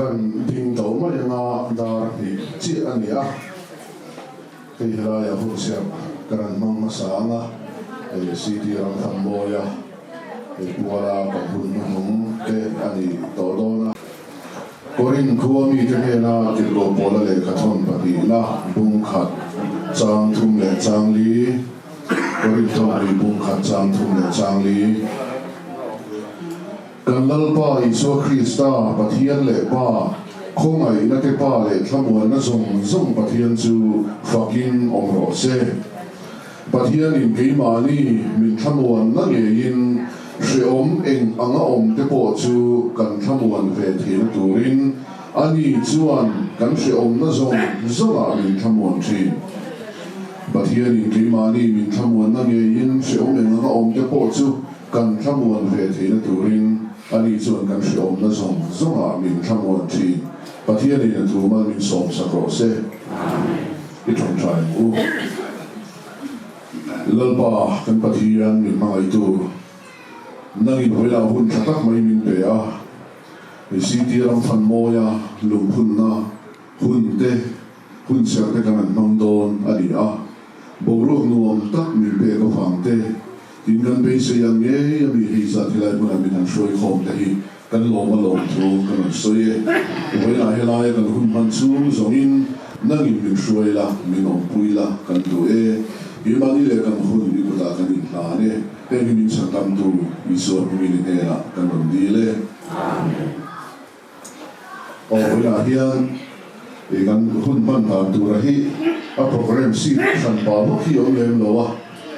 Kan ding to mai anga dar hnih chiah a ni a, hei helaiah hun serh kan han hmang hmasa ang a, hei CT Ramthanmawia hei puala kan hun hnuhnung te a ni tawh dawn a. Korinth khua mite hnena tirhkoh Paula lehkhathawn pahnihna bung khat chang thum leh chang li, Korinth thawmpui bung khat chang thum leh chang li. Kan Lalpa Isua Krista, Pathian leh Pa, khawngaihna te Pa leh thlamuanna zawng zawng Pathian chu fakin awm rawh se. Pathianin keimahni min thlamuanna ngeiin hrehawm eng anga awm te pawh chu kan thlamuan ve theihna turin ani chuan kan hrehawmna zawng zawngah min thlamuan thin. Pathianin keimahni min thlamuanna ngeiin hrehawm eng anga awm te pawh chu Kan thlamuan ve theihna turin ani chuan kan hreawmna zawng zawngah min thlamuan thin. Pathianin a thu mal min sawmsak rawh se. I tawngtai ang u. Lalpa, kan Pathian min hmangaihtu, nangin vawilah hun tha tak mai min pe a, i CT ram fan mawia lungphunna hun te, hun serh te kan han hmang dawn a ni a. Boruak nuam tak min pek avang te, Tin, kan beisei ang ngei a mi hei zat helai hmunah min han hruai khawm te hi kan lawm a lawm thu kan rawn sawi e. Vawiinah helaia kan hun hman chhung zawngin nangin min hruai la, min awmpui la kan duh e. Keimahni leh kan hun i kutah kan inhlan e. Heng hi min chhandamtu Isua hmingin i hnenah kan rawn dil e. Amen. Aw vawiinah hian i kan hun hman dan tura hi a programme sheet hran pah vak hi a awm lem lo a,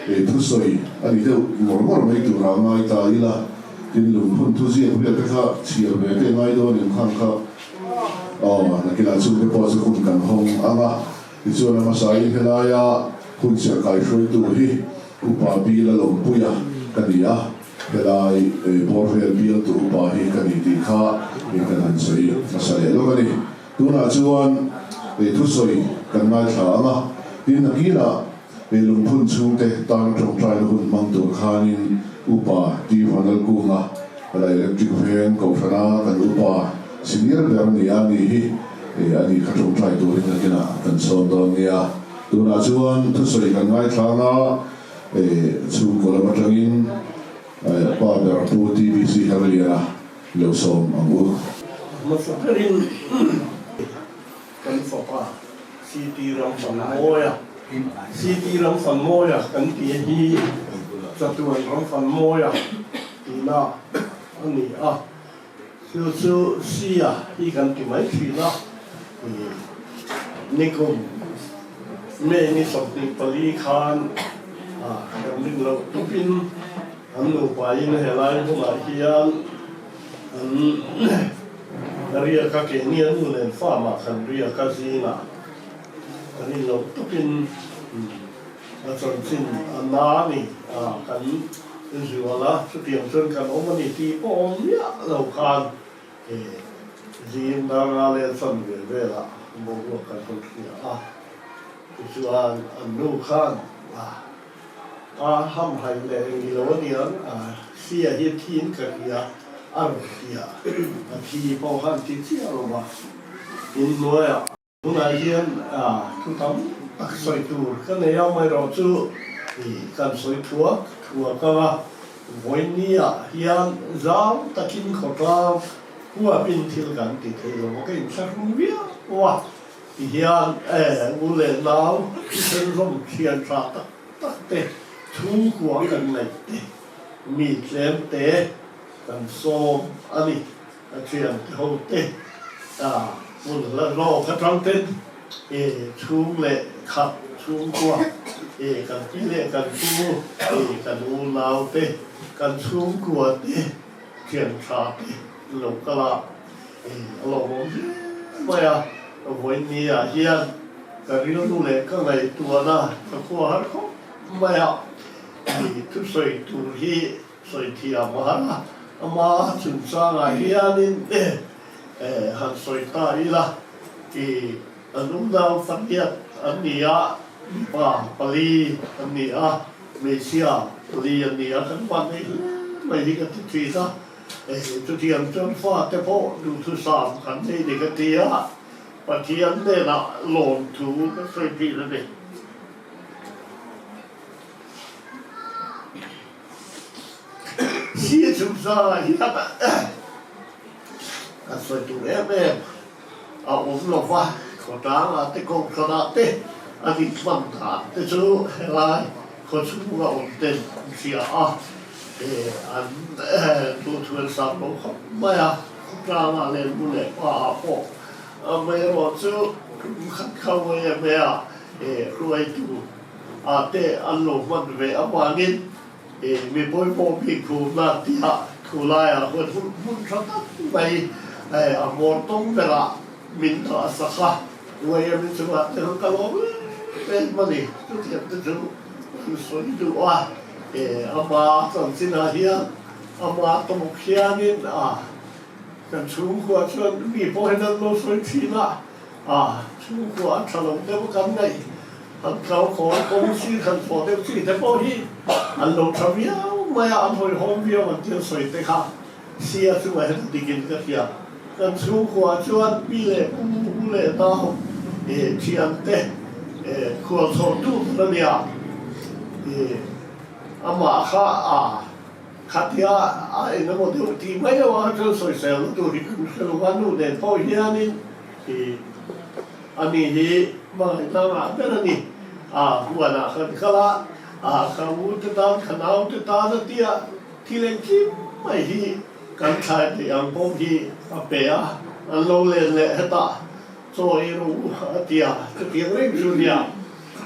i thusawi a ni deuh ngawr ngawr mai tura ngai ta ila, tin lungphun thuziak vel te kha chhiar ve te ngai dawn em khan kha aw nakinah chungte pawh chu hun kan hawng ang a, tichuan a hmasain helaia hun serhkai hruaitu hi Upa Bill a lawmpui a ka ni a. Helai bawr vel bialtu upa hi ka ni tih kha min kan han sawi hmasa leh lawk a ni. Tunah chuan thusawi kan ngaithla ang a, tin nakinah lungphun chhungte tan tawngtaina hun hmang tur khanin Upa T Vanlalkunga, helai Electric Veng Kohhrana kan upa senior ber a ni a ni hi a ni kha tawngtai turin nakinah kan sawn dawn nia. Tunah chuan thusawi kan ngaithla ang a. Chhungkaw lam atangin pa ber Pu TBC Herliana lo sawm ang u. Hmasa berin kan fapa CT Ramfanmawia, CT Ramfanmawia kan tih hi Chatuan Ramfanmawia tihna a ni a, chu chu Sia hi kan ti mai thin a, nikum May ni 24 khan kan rin loh tupin an nupain helai hmunah hian an riak a, keini an nu nen farm ah kan riak a, zingah kan rin loh tupin a chanchin a na a ni kan zual a, chutiang chuan kan awm a ni tih pawh awm miah lo khan Zing dar nga leh chan ve velah boruak kan hawn hria a, tichuan an nu khan a hamhaih leh eng ilo a niang a, sia hi thiin ka hria a rawn ti a, a thi pawh khan ti chiah lo va, inhnuaiah. Tunah hian thu tam tak sawi tur ka nei a, amaherawhchu kan sawi thuak thuak ang a, vawinia hian zau takin khawtlang huapin thil kan ti thei lo a, ka inthlahrung viau a, tihian u leh nau thisen zawm thian tha tak tak te chhungkua kan ngaih te mi tlem te kan sawm a ni. A thiante ho te hmun la zawk atang ten chhung leh khat chhungkua kan pi leh kan pu kan unau te kan chhungkua te thian tha te an lo kal a, a lawmawm hle mai a, vawiin ah hian ka rilru leh ka ngaihtuahna ka khua har khawp mai a, thusawi tur hi Sawi thiam a har a, ama chungchangah hianin han sawi ta ila, i an unau pariat an ni a, mipa pali an ni a, hmeichhia pali an ni a, kan van nei hle mai hi ka ti thin a. Chutiang chuan fate pawh duhthusam kan nei ni ka ti a, Pathian hnenah lawmthu ka sawi thin a ni. Hi chungchangah hian kan sawi tur em em a awm lo va, khawtlangah te kawngkhanah te a nih hman dan te chu helai khawchhunga awm ten an hria a, an duhthu an sang lo khawp mai a, khawtlangah leh nu leh pa ah pawh amaherawh chu kum khat kha em em a hruaitu ah te an lo hman ve avangin mi pawimawh bik phumna tia thu laiah huan hun hmun tha tak mai a hmawr tawng berah min dah sak a, Uaia-mi chungah te khan ka lawm em em a ni. Chutiang te chu kan sawi duh a, ama chanchinah hian ama tawk hianin a kan chhungkua chuan mi pawh hian an lo sawi thin a. A chhungkua a tha lo deuh kan ngaih han kau khawl kawng sir han fawh deuh chi te pawh hi an lo tha viau mai a, an hawihhawm viau an thil sawi te kha sia chungah hian a dik in ka hria. Kan chhungkua chuan pi leh pu, u leh nau, thian te khual chhawr tu tur a nia, amah kha a Khatia a eng emaw deuh tih mai lo a chuan sawisel na tur hi kan hre lo a, nu nen pawh hianin ih ani hi hmangaihna ngah ber a ni. A huanah kan kal a, a ka u te tan ka nau te tan a tia thil engkim mai hi kan thlai theih ang pawh hi a pe a, an lo len leh hetah chaw ei rawh u a tia chutiang reng chu nia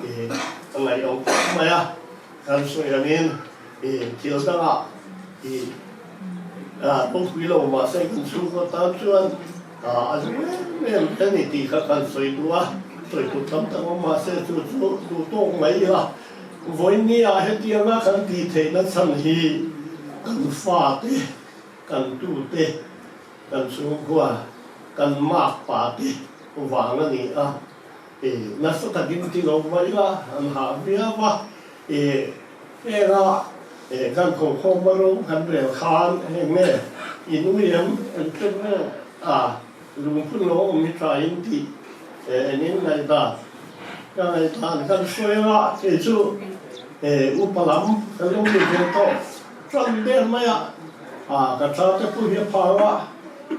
ih a ngaih awm khawp mai a. Kan sawi angin i thil dangah i ropui lo mahse kan chhungkaw tan chuan a zu em em a ni tih kha kan sawi duh a, sawi tur tam tak awm mahse chu chu duh tawk mai ila. Vawinia hetianga kan tih theihna chhan hi kan fate, kan tute, kan chhungkua, kan makpa te vang a ni a. E, nasa takin ti lo mai la, an hah viau a. E, henga e kan khawkhawm a ro kan rel khan heng nge in ui em, eng chen nge a lungphun lo awm hi tha in tih e eng in ngaihdan ka ngaihdan kan sawi anga kei chu e upa lam ka lo ni ve tawh tan der mai a, a ka tha te pawh hi a phang a,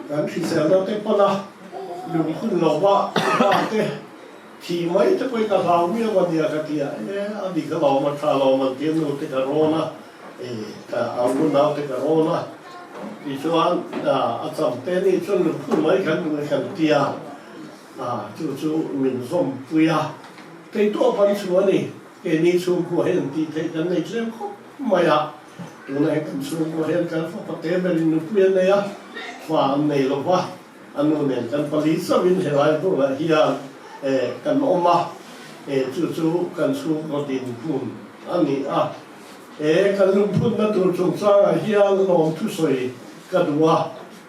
kan hriselna te pawn a. Lungphun lo va va te thih mai te pawhin ka hlau miau a nia ka ti a, e a dik alawm a tha alawm an ti a nu te ka rawn a, e ka au nau te ka rawn a tichuan a cham te ni chuan lungphun mai khan duh e kan ti a, a chu chu min zawm pui a, keitawp an chhuah a ni, keini chhungkua hian tih theih kan nei tlem khawp mai a. Tunah hian kan chhungkua hian kan fapa te berin nupui a nei a, fa an nei lo va, a nu nen kan pali chauhin helai hmunah hian kan awm a, chu chu kan chhungkaw dinhmun a ni a. He kan lungphunna tur chungchangah hian lawmthu sawi ka duh a,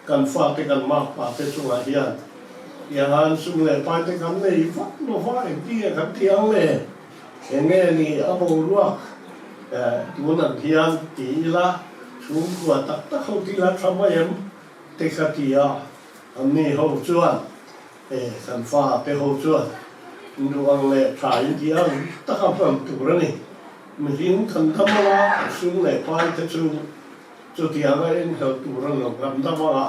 kan fate kan makpa te chungah hian tiangan sum leh pai te kan nei vak lo va, engtinge kan ti ang le? Eng nge ni a boruak tun ang hian ti ila chhungkua tak tak ho ti ila tha mai em te kha ti a, an ni ho chuan kan fa te ho chuan duh ang leh tha in ti ang tak a hman tur a ni. Mihring kan dam anga sum leh pai te chu chutianga enghel tur a lo kan dam anga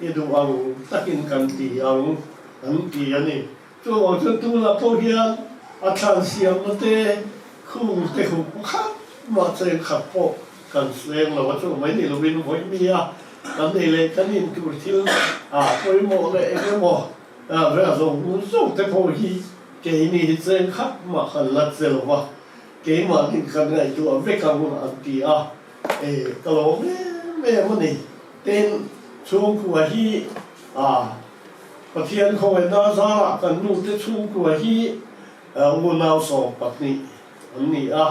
i duh ang takin kan ti ang an ti a ni. Chuvang chuan tunah pawh hian a thlan siamna te, khung te khup khat mah cheng khat pawh kan seng lo a, chu mai ni lovin vawi mi a kan ei leh kan in tur thil a pawimawh leh eng emaw vel zawng zawng te pawh hi keini hi cheng khat mah kan la che lo va, keimahnin kan ngaihtuah vek ang an ti a, e ka lawm em em a ni. Tin, chhungkua hi a. Pathian khawngaihna zarah kan nute chhungkua hi unau 12 an ni a,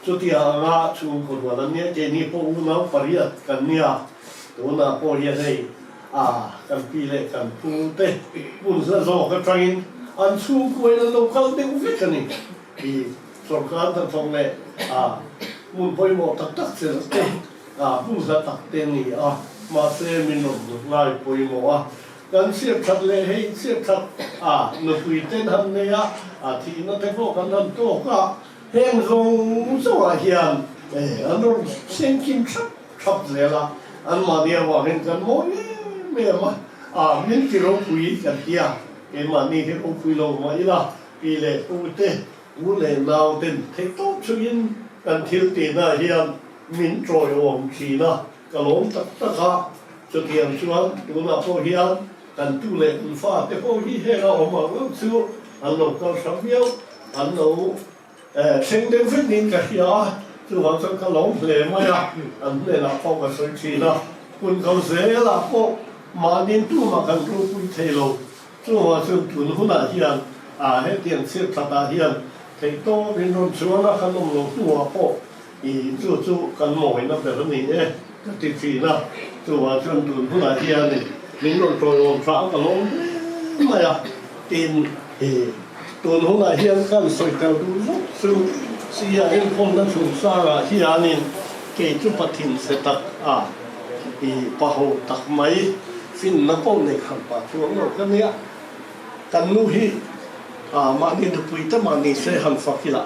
chutia anga chhungkaw rual an nia, keini pawh unau pariat kan nia, tunah pawh hian hei a kan pi leh kan pu te hmun hla zawk atangin an chhungkuain an lo kal deuh vek a ni. I sorkar hnathawk leh a hmun pawimawh tak tak chelh te. Hmun hla tak te ni a, mahse min rawn hmu ngai pawimawh a. Kan chhiat that leh hei chhiat that a nupui ten han nei a, a thihna te pawh kan han tawk a, heng zawng zawngah hian an rawn chengkim thlap thlap zel a, anmahni avangin kan mawi em em a, a min ti ropui kan ti a, keimahni hi ropui lo mah ila pi leh pu te U leh nau ten theihtawp chungin kan thil tihna hian min tawiawm thin a, ka lawm tak tak a. Chutiang chuan tunah pawh hian kan tu leh kan fa te pawh hi heng a awm ang ang chu an lo kal hrang viau, an lo thleng deuh vek niin ka hria a, chuvang chuan ka lawm hle mai a, an hnenah pawh ka sawi thin a. Hun kal zelah pawh mahni tumah kan ropui thei lo. Chuvang chuan tun hunah hian ah hetiang chhiat thatah hian theihtawp in rawn chuan a kan awm lo hnuah pawh i chu chu kan mawina ber a ni e ka ti thin a. Chuvang chuan tun hunah hian i min rawn tawiawm tha a ka lawm hle mai a. Tin, i tun hunah hian kan sawi tel duh zawk chu sia inkhawmna chungchangah hianin kei chu Pathin se tak a i paho tak mai Finna pawh nei khan pah chuang lo ka nia. Kan nu hi mahni nupui te mahni se han fak ila.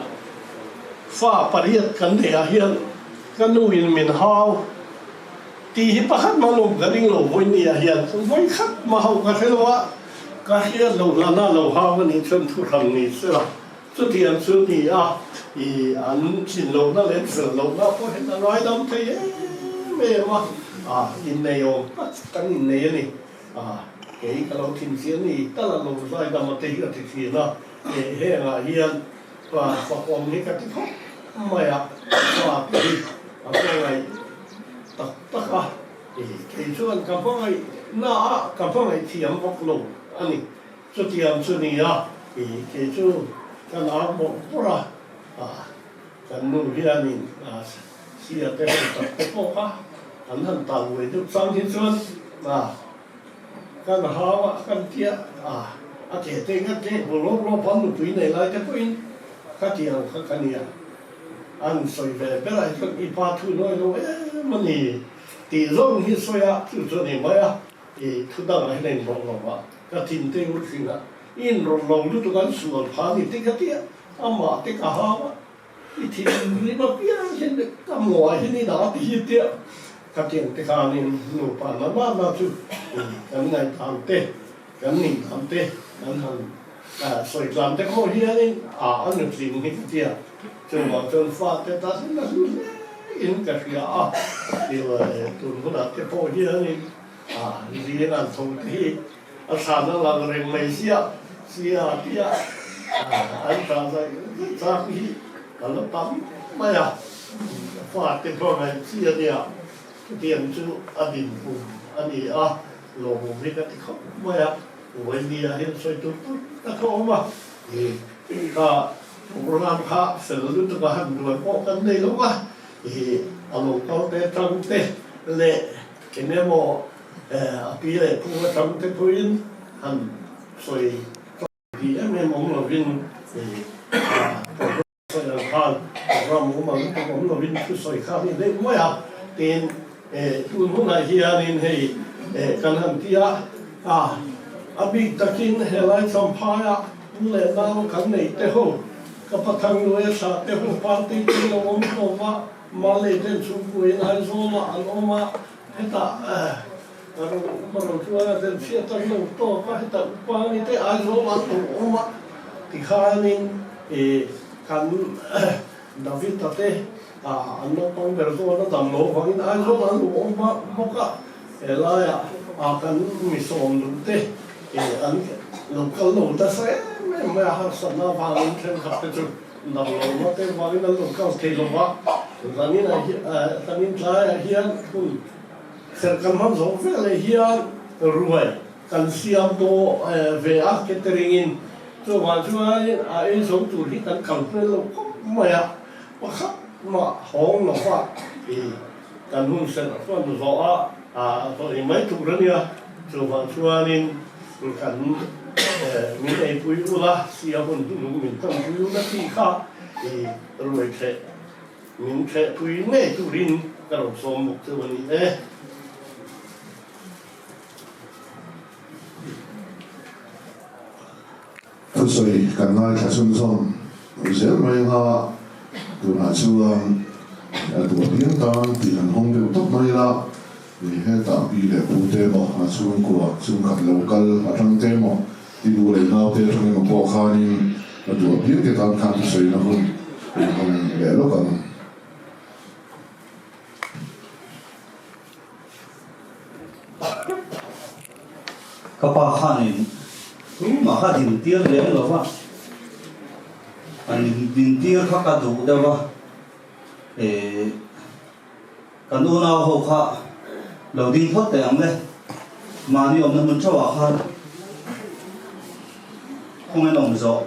Fa pariat kan nei ah hian ka nu in min hau tih hi pakhat mah lawm ka ring lo vawi ni ah hian vawi khat mah hauh ka hre lo a, ka hriat lo hlan a lo hau a nih chuan thu hran ni se la. Chutiang chu ni a, i an chin lohna leh fel lohna pawh hian a ngaidam thei em em a, a innei awm tak kan innei a ni. A, kei ka lo thinchhiah ni tal a lo zaidam a te hi a ti thin a, hengah hian fakawm hi ka ti khawp mai a, fa te hi a hmangaih tak tak a, kei chuan ka hmangaih na a ka hmangaih thiam bawk lo a ni. Chutiang chu ni a, kei chu ka lar mawlh mawlh a, kan nu hianin sia te ho tak te pawh kha an han tal ve deuh chang hi chuan kan hau a, kan tia a ke te ngat te hmu lawp lawp a nupui nei lai te pawhin khatiang kha ka nia, an sawi ve ber ah hi chuan i pa thu nawi lo em a ni tih zawng hi sawi a, chu chu a ni mai a. I thu dangah hian a inrawlh lo a, ka thin te u thin a, i inrawlh lo lutuk an sual pha ni te ka ti a, amah te ka hau a, i thin rim apiang hian ka muah hian i dah ti hi tia ka tiang te khanin nupa na na na chu kan ngaihdan te, kan nihdan te kan han sawi tlan te pawh hianin a a nutling hi ka ti a, chuvang chuan fate ta hian a hlu hle in ka hria a, tun hunah te pawh hianin A zing an tho te hi a thlan a lang reng mai sia sia tia an tah zaih zaih chak hi a la tam mai a, fate hmangaih chi a nia, chutiang chu a dinhmun a ni a, lawmawm hi ka ti khawp mai a, Uaini ah hian sawi tur tak tak a awm a, kha program kha fel lutuk a han duan pawh kan nei lo va, a lo kal te tang te leh Eng emaw a pi leh pu atang te pawhin han sawi tih em em awm lovin sawi ang khan program awm ang lutuk awm lovin thu sawi kha a ni daih mai a. Tin, tun hunah hianin hei kan han ti a, a bik takin helai Champhaia pu leh nau kan nei te ho, ka Pathang Nuaia thlah te ho party te lo awm hlawm a, Malay ten chhungkuain Aizawlah an awm a, hetah Rochuana ten chhiat an lo tawk a, hetah Upani te Aizawlah an lo awm a, tikhanin kan David-a te an naupang ber zawn a dam lo avangin Aizawlah an lo awm bawk a, helaiah kan mi sawm duh te an lo kal lo nasa em em mai a, harsatna avangin thenkhat te chu. Dam lo na te vangin an lo kal thei lo va, zanin ah hian zanin tlaiah hian hun serh kan hman zawh veleh hian ruai kan siam tawh ve a catering in chuvang chuanin a ei zo tur hi kan kal hmel lo khawp mai a, pakhat mah hawng lo va i kan hun serh hman zawh a a mai tur a nia chuvang chuanin. Kan min eipui ula, sia hun hnung min tawnpui ula tih kha i ruai thleh min thlehpui ngei turin ka rawn sawm bawk chu a ni e. Thusawi kan ngaithla chhunzawm zel mai anga tunah chuan duh apiang tan tih han hawng deuh tawp mai ila, hetah pi leh pu te emaw a chhungkua chhungkhat lo kal atang te emaw ti nu leh nau te atang emaw pawh khanin a duh apiang te tan khan thusawina hun inhawng leh lawk ang. Ka pa khanin tumah kha din tir lem lo va, an din tir kha ka duh deuh a, eh kan unau ho kha lo ding phawt teh ang le, mahni awmna hmun theuhah khan kawng en awm zawh.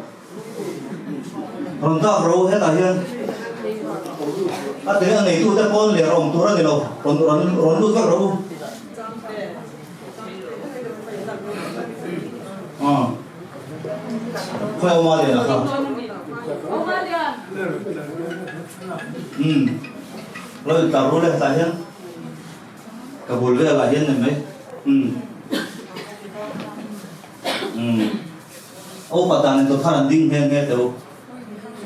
Rawn dak ro hetah hian a te a neitute pawn leh rawng tur a ni lo, rawn rawn rawn lut vek ro. Aw khawi awma lian a kha. Umm lo intlar ru le hetah hian ka bul velah hian ni mai. Umm umm. Upa dan in dawt khan an ding nghe nghe teuh.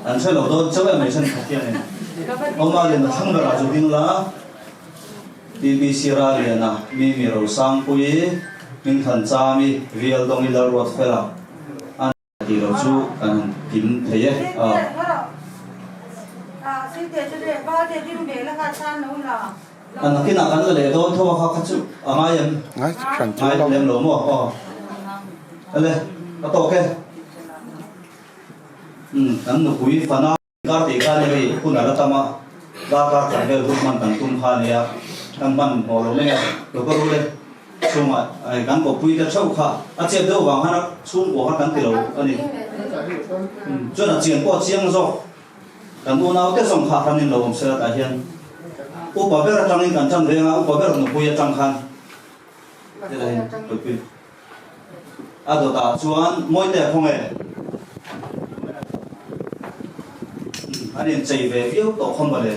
An hre lo dawn chauh em mai then khat hianin. Awma lian a thlang berah chu ding la, BBC Ra Liana, Mimi Rosangpuii, Hmingthan Chami, Vial Dawngi Lalruatfela an tih loh chu kan han kim thei e. A nakinah kan la leh dawn tho a kha kha chu a ngai em? Ngai lem lo maw? Aw. Ale, a tawk e. Umm, kan nupui fana kar tih kha nia hei hun a la tam a, darkar khat vel hun hman kan tum kha nia, kan hman hmawh lo mai a, lo ka rul e. Chhungah kan kawppui te theuh kha a chet deuh vang khan a chhungkua kha kan ti lo a ni. Chuan a chian pawh a chiang zawk. Kan unau te zawng kha hran in lo awm sela tah hian upa ber atangin kan tan reng a, upa ber nupui atang khan helai in pawipui a dawtah chuan Mawite khaw nge an inchei ve viau tawh khaw mawle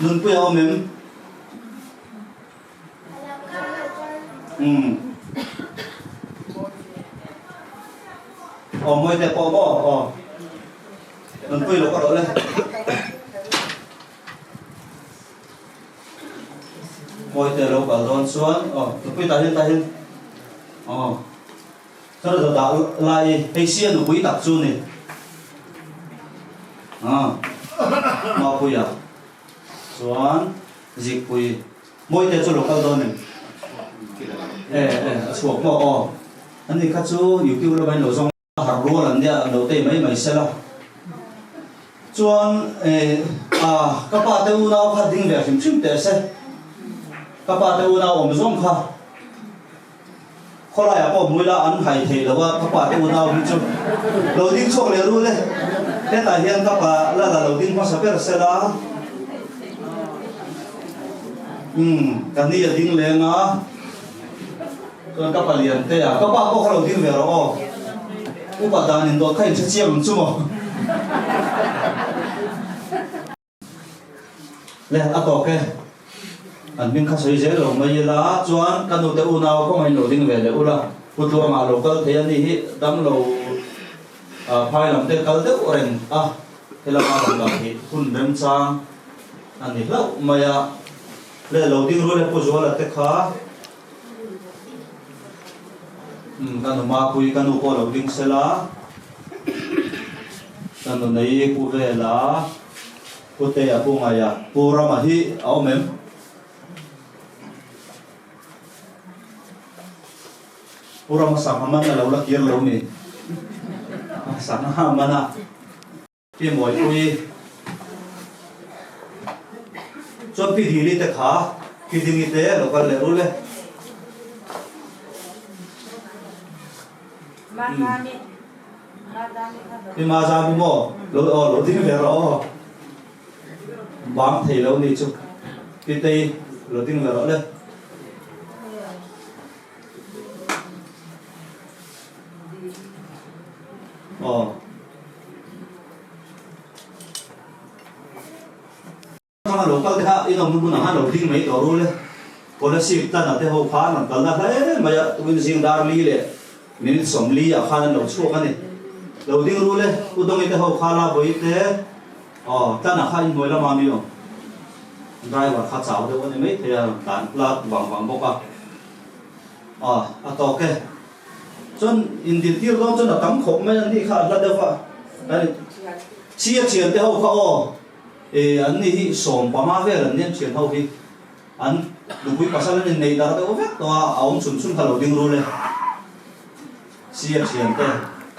nunpui a awm em? Umm. Aw mawi te pawh maw aw. Nunpui lo ka rawh le. Mawi te lo kal dawn chuan aw nunpui tah hian tah hian aw. Chuan a dah lai hei sia nupui tak chu ni. Aw. Mapuia. Chuan Zikpui Mawite chu lo kal dawn em? E e a chhuak maw aw. Ani kha chu YouTube lama in lo zawng a har rual an nia an lo tei mai mai sela. Chuan e a ka pa te unau kha ding ve hrim hrim teh se. Ka pa te unau awm zawng kha Khawlaiah pawh hmui la an hai thei lo a, ka pa te unau hi chu lo ding chhuak leh rul e. Hetah hian ka pa la la lo ding hmasa ber se la. Umm, ka ni a ding leng a, chuan ka palian te a, ka pa pawh kha lo ding ve rawh aw. Upa dan in dawt kha in hre chiang ang chu maw. Le a tawk e. An hming kha sawi zel lo mai ila chuan ka nute unau kawng in lo ding ve leh ula Pu Tluangah lo kal thei a ni hi dam lo phai lam te kal deuh reng a helama rawn dah hi hun remchang a ni hlauh mai a. Le lo ding rul e Pu Zuala te kha umm ka nu Mapui ka nu pawh lo ding sela ka nu nei Pu Vela. Pu Tea, Pu Ngaia, Pu Rama hi a awm em? Pu Rama sangha man a lo la kir lo ni. Sangha man a Pi Mawipui chuan Pi Dili te kha Pi Dingi te lo kal leh rul e. I ma zam i maw? Lo aw lo ding ve rawh aw. Bang thei lo ni chu. Pitei lo ding ve rawh le. Aw. Hranga lo kal te kha in awmna hmunah khan lo ding mai tawh ru le. Kolasib tana te ho khan an kalna hle mai a, tukin zing dar li leh minute 40 ah khan an lo chhuak a ni. Lo ding ru le, U Dawngi te ho kha la vawi te, aw tana kha inhnuai lama mi awm. Driver kha chau deuh a ni mai thei a, rawn tlan plat vang vang bawk a. Aw a tawk e. Chuan indintir dawn chuan a tam khawp mai a ni kha a hla deuh a. Chhia thian te ho kha aw. E, an ni hi 15 vel an nia thian ho hi. An nupui pasal an inneih dar deuh vek tawh a, a awm chhun chhun kha lo ding rul e. Sia thian te,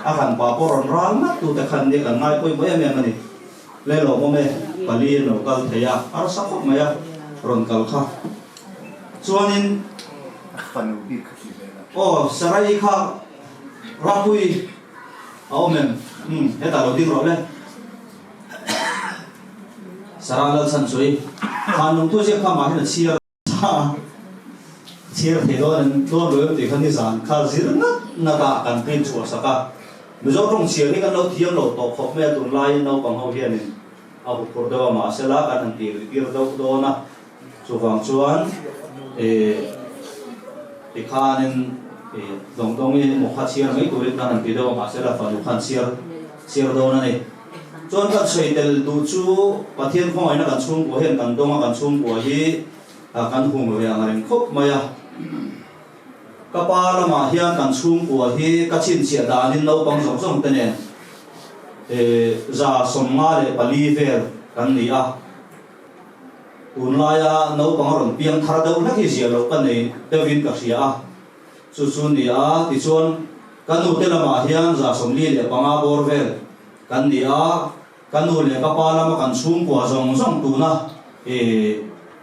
a han pa pawh rawn ral ngat tu te khan nia kan ngai pawimawh em em a ni. Le lawmawm e, pali an lo kal thei a, harsa khawp mai a rawn kal kha. Chuanin, aw Sarai kha Rapui a awm em? Umm, hetah lo ding rawh le. Sarah Lalchhanchui, Khan lungthu ziak kha mah hian a chhiar a, chhiar thei dawn em dawn lo em tih kha nizan kha zir ngat ngat a kan print chhuah sak a. Mizo tawng chhiar hi kan lo thiam lo tawh khawp mai a, tunlaiin naupang ho hianin a huphurh deuh a, mahsela kan han tih tir deuh dawn a, chuvang chuan eh tikhanin eh dawng dawng i maw kha chhiar mai turin kan han ti deuh a, mahsela fanu khan chhiar chhiar dawn a ni. Chuan kan sawi tel duh chu Pathian khawngaihna kan chhungkua hian kan dawng a, kan chhungkua hi kan hung ve ang reng khawp mai a. Ka pa lamah hian kan chhungkua hi ka chhinchhiah danin naupang zawng zawng te nen 154 vel kan ni a. Tunlaia naupang a rawn piang thar deuh hlek hi ziah loh ka nei deuhin ka hria a. Chu chu ni a, tichuan ka nu te lamah hian 45 bawr vel kan ni a, ka nu leh ka pa lama kan chhungkua zawng zawng tuna i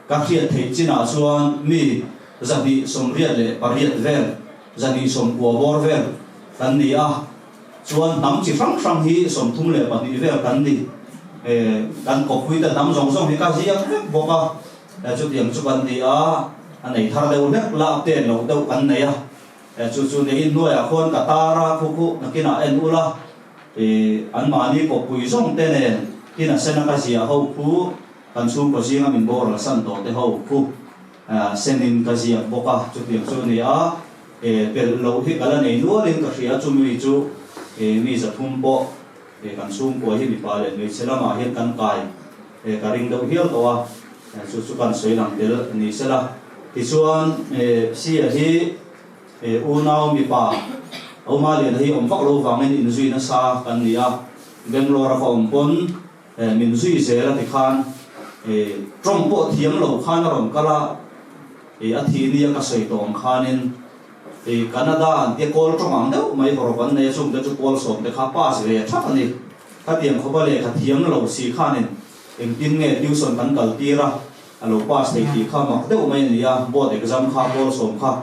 ka hriat theih chinah chuan mi 288 vel, 290 bawr vel kan ni a, chuan hnam chi hrang hrang hi 32 vel kan ni. Kan kawppui te hnam zawng zawng hi ka ziak vek bawk a. Chutiang chu kan ni a, a nei thar deuh hlek la, a pen loh deuh kan nei a. Chu chu neiin hnuaiah khuan ka tar a, khu khu nakinah en ula, anmahni kawppui zawng te nen tin a sena ka ziah ho khu kan chhungkaw zinga min boral san tawh te ho khu senin ka ziak bawk a, chutiang chu a ni a. Pelh loh hi ka la nei nualin ka hria, chumi chu mi 300 pawh kan chhungkua hi mipa leh hmeichhe lamah hian kan kai. Ka ring deuh hial tawh a, chu chu kan sawi lang tel ni sela. Tichuan Sia hi unau mipa Oma Liana hi awm vak lo vangin inzui nasa kan ni a, Bangalore a ka awm pawn min zui zel a tikhan tawng pawh thiam lo khan a rawn kal a, a thih nia ka sawi tawh ang khanin Canada an tia kawl tawng ang deuh mai hawrawp an nei a, chungte chu kawl sawm te kha pass ve thap a ni. Khatiang khawpa lehkha thiam lo si khanin engtin nge tuition kan kal tir a, a lo pass thei tih kha mak deuh mai a ni a, board exam kha pawl sawm kha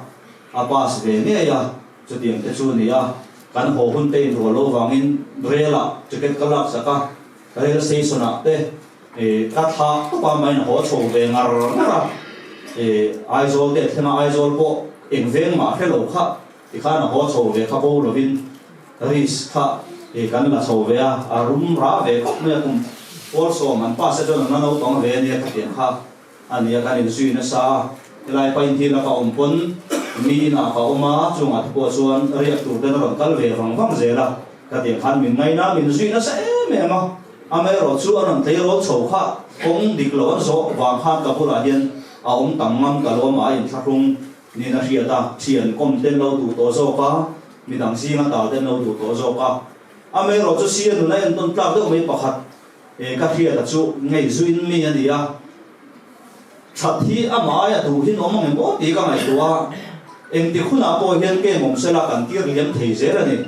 a pass ve ngei a, chutiang te chu a ni a, kan haw hun te inrual lo vangin rel ah ticket ka lak sak a, rail station ah te ka thlah tawp a, main a haw chho ve ngar ngar a, Aizawl te a thleng a, Aizawl pawh eng veng mah hre lo kha Tikhan a haw chho ve kha bo lovin risk kha kan la chho ve a, a rum rah ve khawp mai a, kum 10 an pass te chuan an la naupang ve ania khatiang kha a nia kan inzui nasa a, helai pain hi laka awm pawn mi inah ka awm a, chungah te pawh chuan riak tur ten a rawn kal ve vang vang zel a, khatiang khan min ngaina min zui nasa em em a, amaherawh chu a rawn tleirawl chho kha kawng dik lo an zawh vang khan ka bulah hian a awm tam ngam ka lo a, a inthlahrung. Nin a hriat a, thian kawm ten lo duh tawh zawk a, midang zinga tal ten lo duh tawh zawk a. Amaherawh chu sia nun a entawn tlak deuh mai pakhat e ka hriat a chu ngei zuin mi a ni a, that hi amah aia duh hin awm ang em aw tih ka ngaihtuah a, engtik hunah pawh hian kem awm sela kan tir liam thei zel a ni.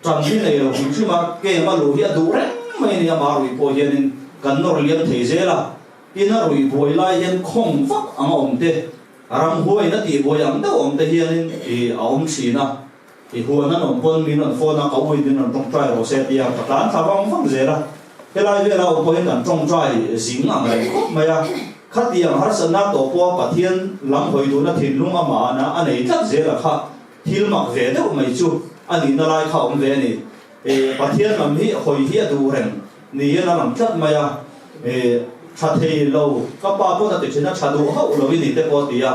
Tan hi nei lo hrim hrim a, kem a luh hi a duh reng mai a ni, amah ruih pawh hianin kan nawr liam thei zel a, tin a ruih buai lai hian khawng vak ang a awm te. Ramhuaiin a tihbuai ang deuh awm te hianin i a awm thin a, i huan an awm pawn min rawn phone a, ka uin min rawn tawngtai rawh se tia ka tlan thla vang vang zel a, helai vela awm pawhin kan tawngtai zing ang reng khawp mai a, khatiang harsatna tawh pawha Pathian lam hawi duhna thinlung amahna a nei tlat zel a kha thil mak ve deuh mai chu a nihna lai kha awm ve a ni. Pathian lam hi hawi hi a duh reng niin a lang tlat mai a. tha thei lo, ka pa pawn a ti thin a, tha duh hauh lo i ni te pawh a ti a,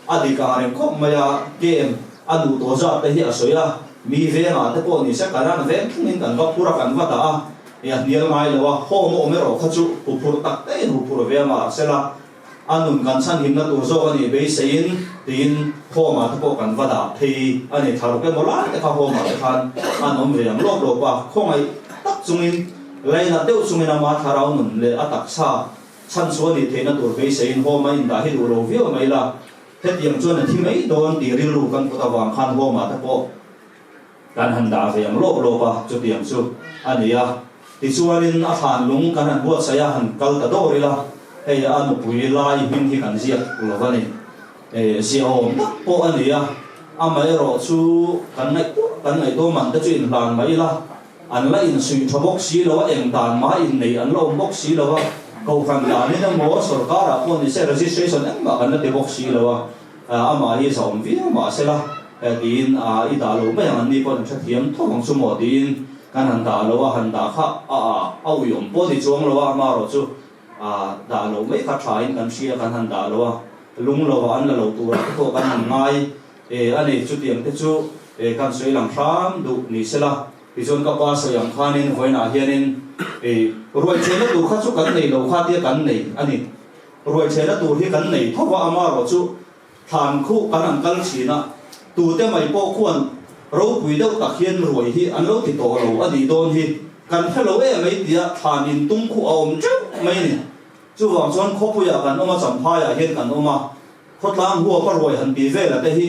a dik ang reng khawp mai a, game a duh tawh zat te hi a sawi a, mi vengah te pawh ni se karan veng thlengin kan va phur a, kan va dah a, i a hnial ngai lo a, home a awm erawh kha chu huphurh tak tein huphurh ve a mahsela a nun kan chhanhimna tur zawk a nih beiseiin tiin home ah te pawh kan va dah phei a ni. Thlaruk emaw lai te kha home ah te khan an awm ve ang lawp lawp a, khawngaih tak chungin lainat deuh chungin ama thlarau nun leh a taksa chhan chu a nih theihna tur beiseiin home a indah hi duh lo viau mai la, hetiang chuan a thi mai dawn tih rilru kan put avang khan home ah te pawh Kan han dah ve ang lawp lawp a, chutiang chu a ni a. Tichuanin a thlan lung kan han buatsaih a, han kal ta dawr ila, hei a nupui lai hming hi kan ziak lo va ni. Ziahawm tak pawh a ni a, amaherawh chu kan ngaihtuah kan ngaihtuah man te chu inhlan mai ila, an la insuih tha bawk si lo a, eng dan mah innei an la awm bawk si lo a, kohhran danin emaw sorkarah pawh ni se registration engmah kan la ti bawk si lo a. Amah hi zahawm viau mah sela tiin i dah lo mai ang, anni pawh an hrethiam tho ang chu maw tiin kan han dah lo a, han dah kha a a uiawm pawh ni chuang lo a, amaherawh chu dah lo mai kha thain kan hria kan han dah lo a, lung lo ah an la lo turah te pawh kan han ngai a ni, chutiang te chu kan sawi lang hram duh ni sela. Tichuan ka pa sawi ang khanin vawiinah hianin ruaithianna tur kha chu kan nei lo kha tia kan nei a ni. Ruaithianna tur hi kan nei tho va, amaherawh chu thlan khuh kan han kal thin a, tute mai pawh khuan ropui deuh tak hian ruai hi an lo ti tawh lo a nih dawn hi kan hre lo em mai tia thlan in tum khuh a awm teuh mai a ni. Chuvang chuan khawpuiah kan awm a, Champhaiah hian kan awm a, khawtlang huapa ruai han ti vela te hi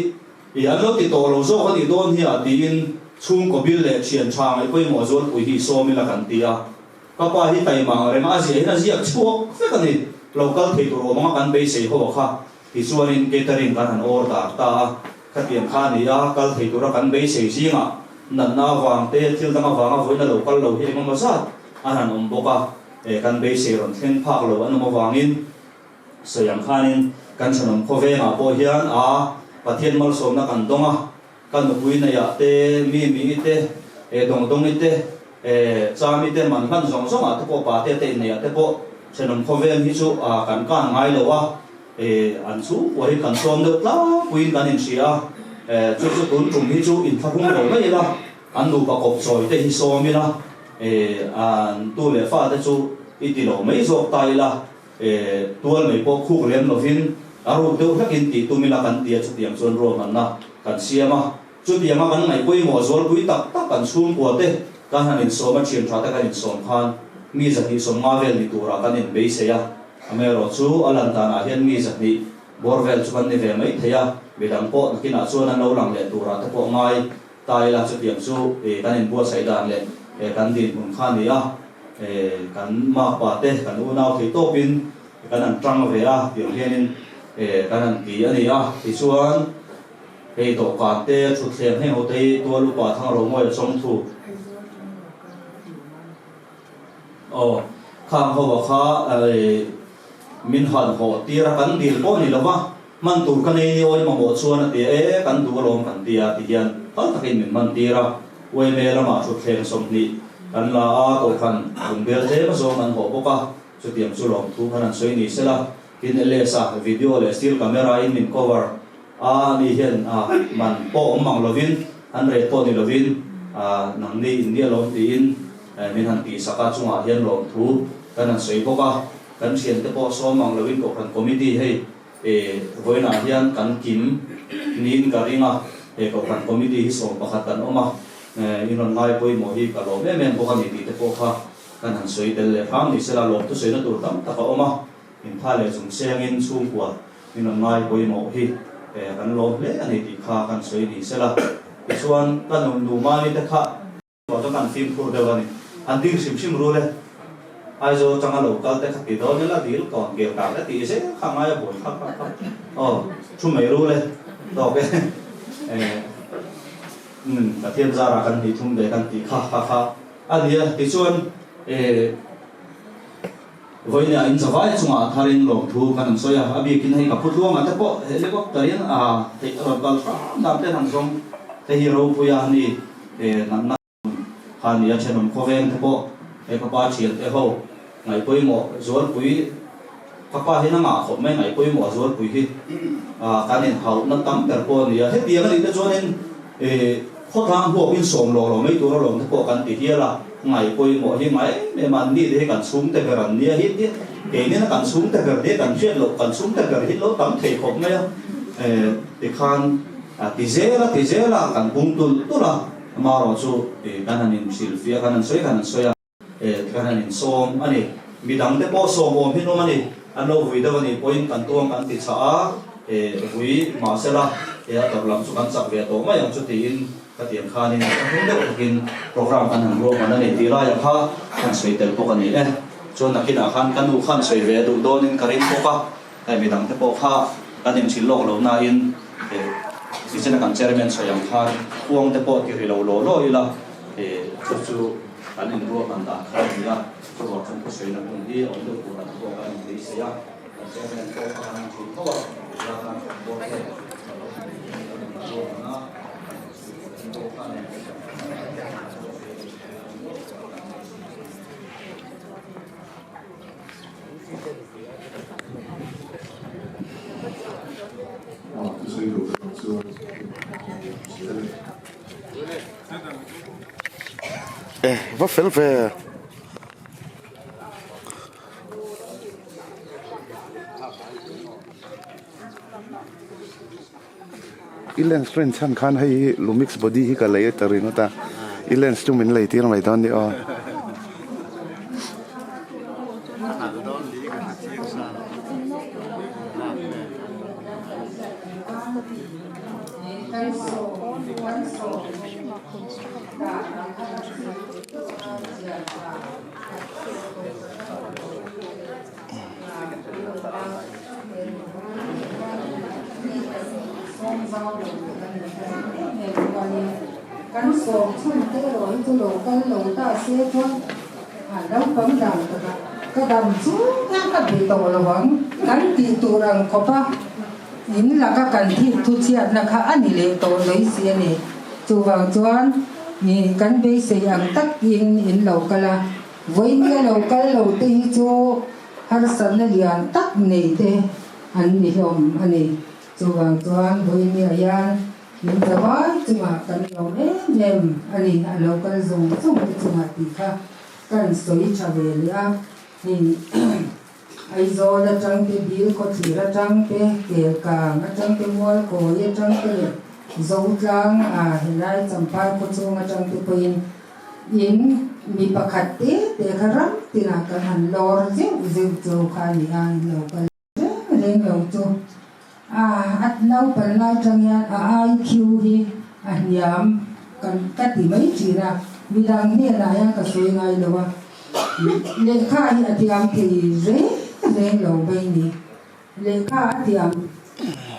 i an lo ti tawh lo zawk a nih dawn hi a tiin chhungkaw bil leh thian tha ngaih pawimawh zualpui hi sawm ila kan ti a. Ka pa hi taima ang reng a, a ziah hian a ziak chhuak vek a ni. Lo kal thei tur awm anga kan beisei ho a kha. Tichuanin catering kan han order ta a, khatiang kha a ni a, kal thei tura kan beisei zingah natna avang te, thil dang avanga vawiin a lo kal lo hi engemaw zat an han awm bawk a, kan beisei rawn thleng phak lo an awm avangin sawi ang khanin kan thenawm khawvengah pawh hian a Pathian malsawmna kan dawng a, Ka nupui neiah te, mi mi te, e dawng dawng i te, e chami te man hlan zawng zawng ah te pawh pa te te inneiah te pawh thenawm khawvel hi chu a kan kan ngai lo a, e an chhungkua hi kan sawm deuh tlangpuiin kan inhria a, e chu chu tun tum hi chu inthlahrung lo mai ila, an nupa kawp chawi te hi sawm ila, e an tu leh fa te chu i ti lo mai zawk ta ila. Tual mai pawh khuk lem lovin a ruk deuh hlekin tih tum ila kan ti a, chutiang chuan ruahmanna kan siam a. Chutianga kan ngaih pawimawh zualpui tak tak kan chhungkua te kan han insawm a, thian tha te kan insawm khan mi 250 vel ni turah kan inbeisei a. Amaherawh chu a lan danah hian mi 200 bawr vel chu kan ni ve mai thei a, midang pawh nakinah chuan an lo lang leh turah te pawh ngai ta ila chutiang chu kan inbuatsaih dan leh kan dinhmun kha a ni a. Kan makpa te kan unau thei tawpin kan han tang ve a, tiang hianin kan han ti a ni a. Tichuan hei dawhkan te thutthleng heng ho te hi tual upa Thangro Mawia chawngthu aw khang ho a kha min han hawh tir a, kan dil pawh a ni lo va, hman tur ka nei ni awi mamawh chuan a ti a, e kan duh alawm kan ti a ti hian phal takin min hman tir a. Uaime lamah thutthleng 20 kan la a, kohhran bungbel tlem azawng an hawh bawk a, chutiang chu lawmthu khan an sawi ni sela, tin LS-a video leh still camera in min cover a, ani hian a man pawh awm mang lovin, an rate pawh ni lovin nangni in nia lawm tiin min han tihsak a, chungah hian lawmthu kan han sawi bawk a, kan thiante pawh sawm mang lovin kohhran committee hei Vawiinah hian kan kim niin ka ring a, he Kohhran Committee hi 11 kan awm a, in rawn ngai pawimawh hi ka lawm em em bawk a ni tih te pawh kha kan han sawi tel leh hram ni sela, lawmthu sawina tur tam tak a awm a, intha leh chung sengin chhungkua in rawn ngai pawimawh hi kan lawm hle a ni tih kha kan sawi ni sela. Tichuan ka nun Numani te kha. Tawh chu kan fimkhur deuh a ni. An ding hrim hrim rul e. Aizawl atanga lo kal te kha ti dawn ila dil kawn kel kar te tih zel kha ngai a buai kha kha kha. Aw, thu mai rul e. Tawk e. Eh, umm, Pathian zarah kan hnih thum ve kan tih kha kha kha a ni a. Tichuan, eh, vawinia in zavai chungah a tharin lawmthu kan han sawi a. A bikin hei ka pu tluangah te pawh helicopter in a theih a rawn kal hram dan te han zawng te hi ropui a ni. He natna kha nia thenawm khawveng te pawh he ka pa thian te ho ngaih pawimawh zualpui Ka pa hian a ngah khawp mai ngaih pawimawh a zualpui hi kan inhauhna tam ber pawh a ni a. Hetiang a nih te chuanin khawtlang huapin sawm lawh lo mai tur alawm te pawh kan ti hial a, ngaih pawimawh hi ngai em em a, an ni te hi kan chhungte ber an nia hi tia keinin a kan chhungte ber nia kan hriat loh kan chhungte ber hi lo tam thei khawp mai a, tikhan ti zel a ti zel a kan bung tulh tulh a, amaherawhchu kan han inhrilhfiah kan han sawi kan han sawi a. Kan han insawm a ni. Midang te pawh sawm awm hi nawm a ni. An lo vui deuh a nih pawhin kan tuang kan ti chah a, vui mahsela a tawp lam chu kan chak ve tawh mai ang chu tiin ka tiang khanin ka hnung deuh takin program kan han ruahman a ni tih laiah kha han sawi tel bawk a ni e. Chuan nakinah khan ka nu khan sawi ve a duh dawnin ka ring bawk a, hei midang te pawh kha kan inchhil lawk lo nain tichena kan chairman sawi ang khan khuang te pawh ti ri lo law law ila chu chu Kan inruahman dan kha a ni a, chuvang chuan khawsawiina hmun hi a awm deuh tur an pawh kan inbeisei a, kan chairman pawh kha kan han chhun tho a, tichuan kan board te ka lo hmu thei a ni kan inruahman a, kan chhun pawh khan E va fel ve. I lens rin chhan khan hei hi lumix body hi ka lei a ta ringawt a i lens chu min lei tir mai dawn ni aw. Kan sawm chhun te erawh hi chu lo kal lo ta se chuan naupang dan takah ka dam chung hian ka bei tawh lo ang kan tih tur ang khawp a. In laka kan thik thu chhiatna kha a ni leh tawh mai si a ni. Chuvang chuan ni kan beisei ang takin in lo kal a, vawinia lo kal lo te hi chu harsatna lian tak nei te an ni hlawm a ni. Chuvang chuan vawinia hian min zavai chungah kan lawm em em a ni, a lo kal zawng zawng te chungah tih kha kan sawi tha ve leh a. Aizawl atang te, Dil khawthlir atang te, Kelkang atang te, Mualkawi atang te leh Zotlang a helai Champhai khawchhung atang te pawhin in mi pakhat te te kha ram tinah kan han lawr zeuh zeuh chu kha a ni a, in lo kal reng reng lo chu a a naupan lai tang hian a IQ hi a hniam kan ka ti mai thin a, midang hnenah hian ka sawi ngai lo a. Lehkha hi a thiam thei reng reng lo mai ni. Lehkha a thiam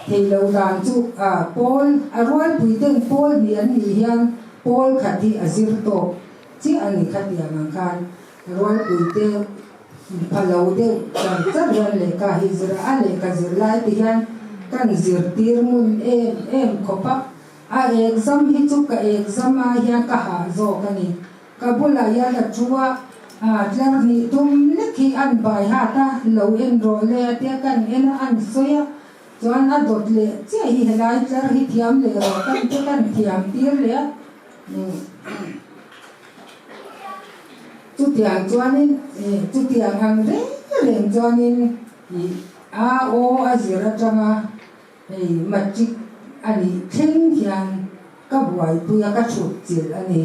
thei lo dan chu a pawl a rualpui ten pawl hnih an nih hian pawl khat hi a zir tawk chiah a ni khatiang ang khan rualpui te pha lo deuh char char hian lehkha hi zir a, a lehkha zir lai te hian kan zirtir ngun em em khawp a, a exam hi chu ka exam ah hian ka hah zawk a ni. Ka bulah hian a thu a, tlar hnih tum lek hi an bai hat a, lo en rawh le a tia kan en a, an sawi a, chuan a dawt leh chiah hi helai tlar hi thiam leh rawh kan te kan thiam tir leh a, chutiang chuanin chutiang ang reng reng chuanin ih a aw a zir atanga hei matric a nih thleng hian Ka buaipui a, ka thut chilh a ni.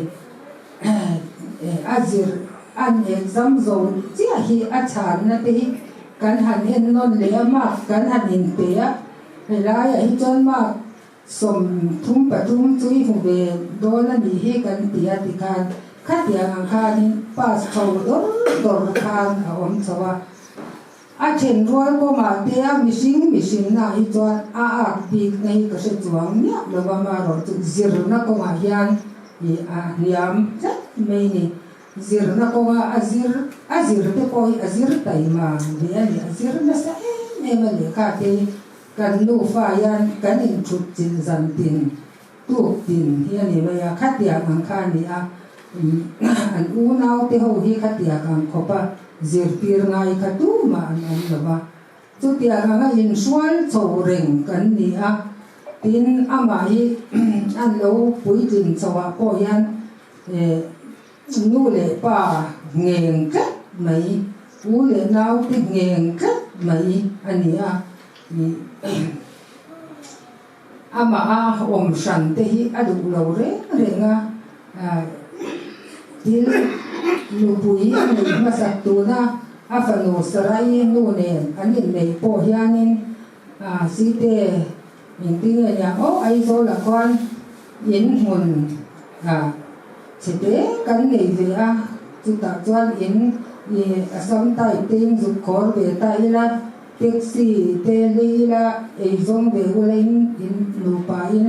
A zir an exam zo chiah hi a chhanna te hi kan han en nawn leh a, mark kan han inpe a, helaiah hi chuan mark 33 chu i hmu ve dawn a nih hi kan ti a tikhan khatiang ang khanin pass chho dawr dawr khan a awm chho a. A then rual kawngah te a mihring mihrinna hi chuan a ak bikna hi ka hre chuang miah lo va, amaherawh chu zirna kawngah hian ih a hniam tlat mai ni. Zirna kawnga a zir a zir te pawh hi a zir taima ve a ni, a zir nasa em em a lehkha te hi kan nufa hian kan inthut chilh zan tin tuk tin hi a ni mai a, khatiang ang kha a ni a, an unau te ho hi khatiang ang khawp a zirtir ngai kha tumah an awm lo va. Chutiang anga inhrual chho reng kan ni a, tin amah hi an lo puitlin chhoah pawh hian nu leh pa ngheng tlat mai, u leh naute ngheng tlat mai a ni a. Amah a awm hran te hi a duh lo reng reng a, thil nupui a neih hmasak tuna a fanu Sarai nu nen an inneih pawh hianin Site engtin nge niang aw Aizawlah khuan in hmun chhe te kan nei ve a, chutah chuan in Assam type te in zuk khawr ve ta ila. Taxi te lei ila ei zawng ve ula in in nupa in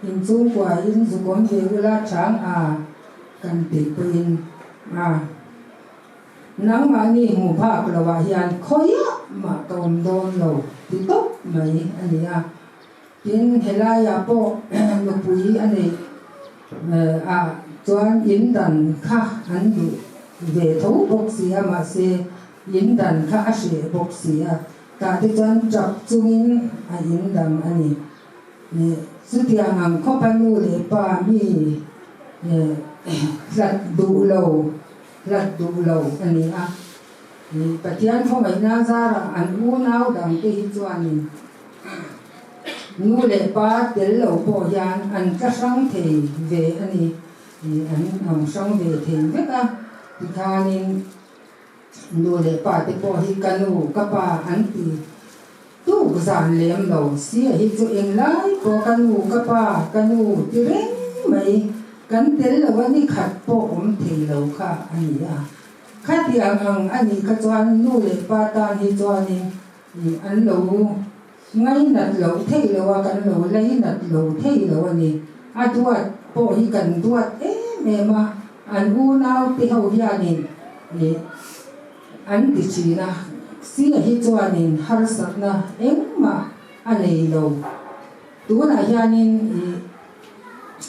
in chhungkua in zukawm ve ula chang a kan tih pawhin a nangmahni hmu phak lo ah hian khawiah mah ka awm dawn lo ti tawp mai a ni a. Tin helaiah pawh nupui a neih ah chuan in dan kha an duh ve tho bawk si a mahse In dan kha a hreh bawk si a, tah te chuan tap chungin a in dang a ni. Chutiang ang khawpa nu leh pa mi hlat duh lo, hlat duh lo a ni a. Pathian khawngaihna zarah an unau dangte hi chuanin nu leh pa tel lo pawh hian an tla hrang thei ve a ni. An ang hrang ve thei vek a, tikhanin. Nu leh pa te pawh hi ka nu, ka pa an ti tuk zan lem lo. Sia hi chu englai pawh ka nu, ka pa, ka nu ti reng mai. Kan tel lo a ni khat pawh awm thei lo kha a ni a. Khatiang ang a nih kha chuan nu leh pa tan hi chuanin an lo ngainat loh theih lo a, kan lo leinat lo thei lo a ni. A duat pawh hi kan duat em em a, an unau te ho hianin ih an ti thin a, Sia hi chuanin harsatna engmah a nei lo. Tunah hianin ih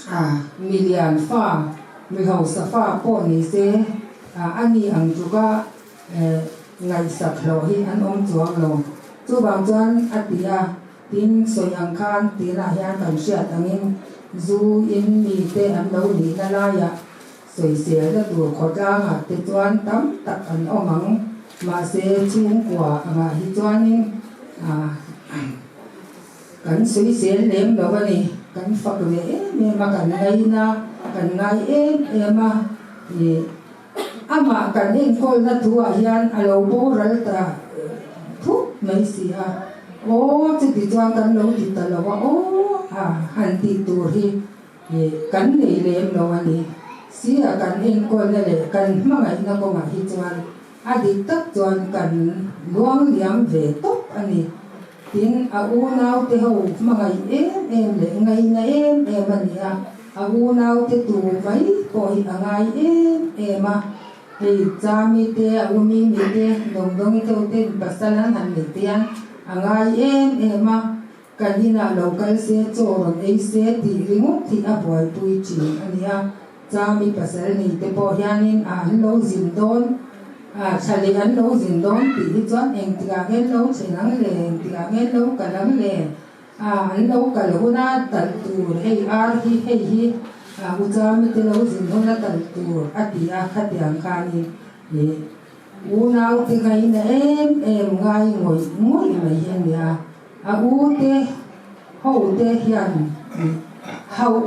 a milian fa, mi hausa fa pawh ni se a ni ang tluka Ngaihsak hlawh hi an awm chuang lo. Chuvang chuan a ti a, tin sawi ang khan tinah hian kan hriat angin zu in mite an lo nihna laiah sawiselna tur khawtlangah te chuan tam tak an awm ang. Mahse chhungkua angah hi chuanin kan sawisel lem lo a ni. Kan fak ve em em a, kan ngaina, kan ngai em em a. Amah kan enkawlna thuah hian a lo boral ta thut mai si a, aw chuti chuan kan lo ti ta lo a, aw a han tih tur hi kan nei lem lo a ni. Sia kan enkawlna leh kan hmangaihna kawngah hi chuan a dik tak chuan kan luang liam ve tawp a ni. Tin, a unaute ho hmangaih em em leh ngaina em em a ni a, a unaute tu mai pawh hi a ngai em em a. Hei Chami te, a Umimi te, Dawngdawngi te ho ten pasal an han nei te hian a ngai em em a, kan inah lo kal se, chaw rawn ei se tih ringawt hi a buaipui thin a ni a. Chami pasal nei te pawh hianin a an lo zin dawn a, thla leh an lo zin dawn tih hi chuan engtikah nge an lo thlen ang le, engtikah nge an lo kal ang le, a an lo kal huna tal tur hei ar hi hei hi a u Chami te lo zin huna tal tur a ti a, khatiang khanin ih unau te ngaina em em ngai ngawih ngawih mai hi a ni a, a u te ho te hian ih hauh.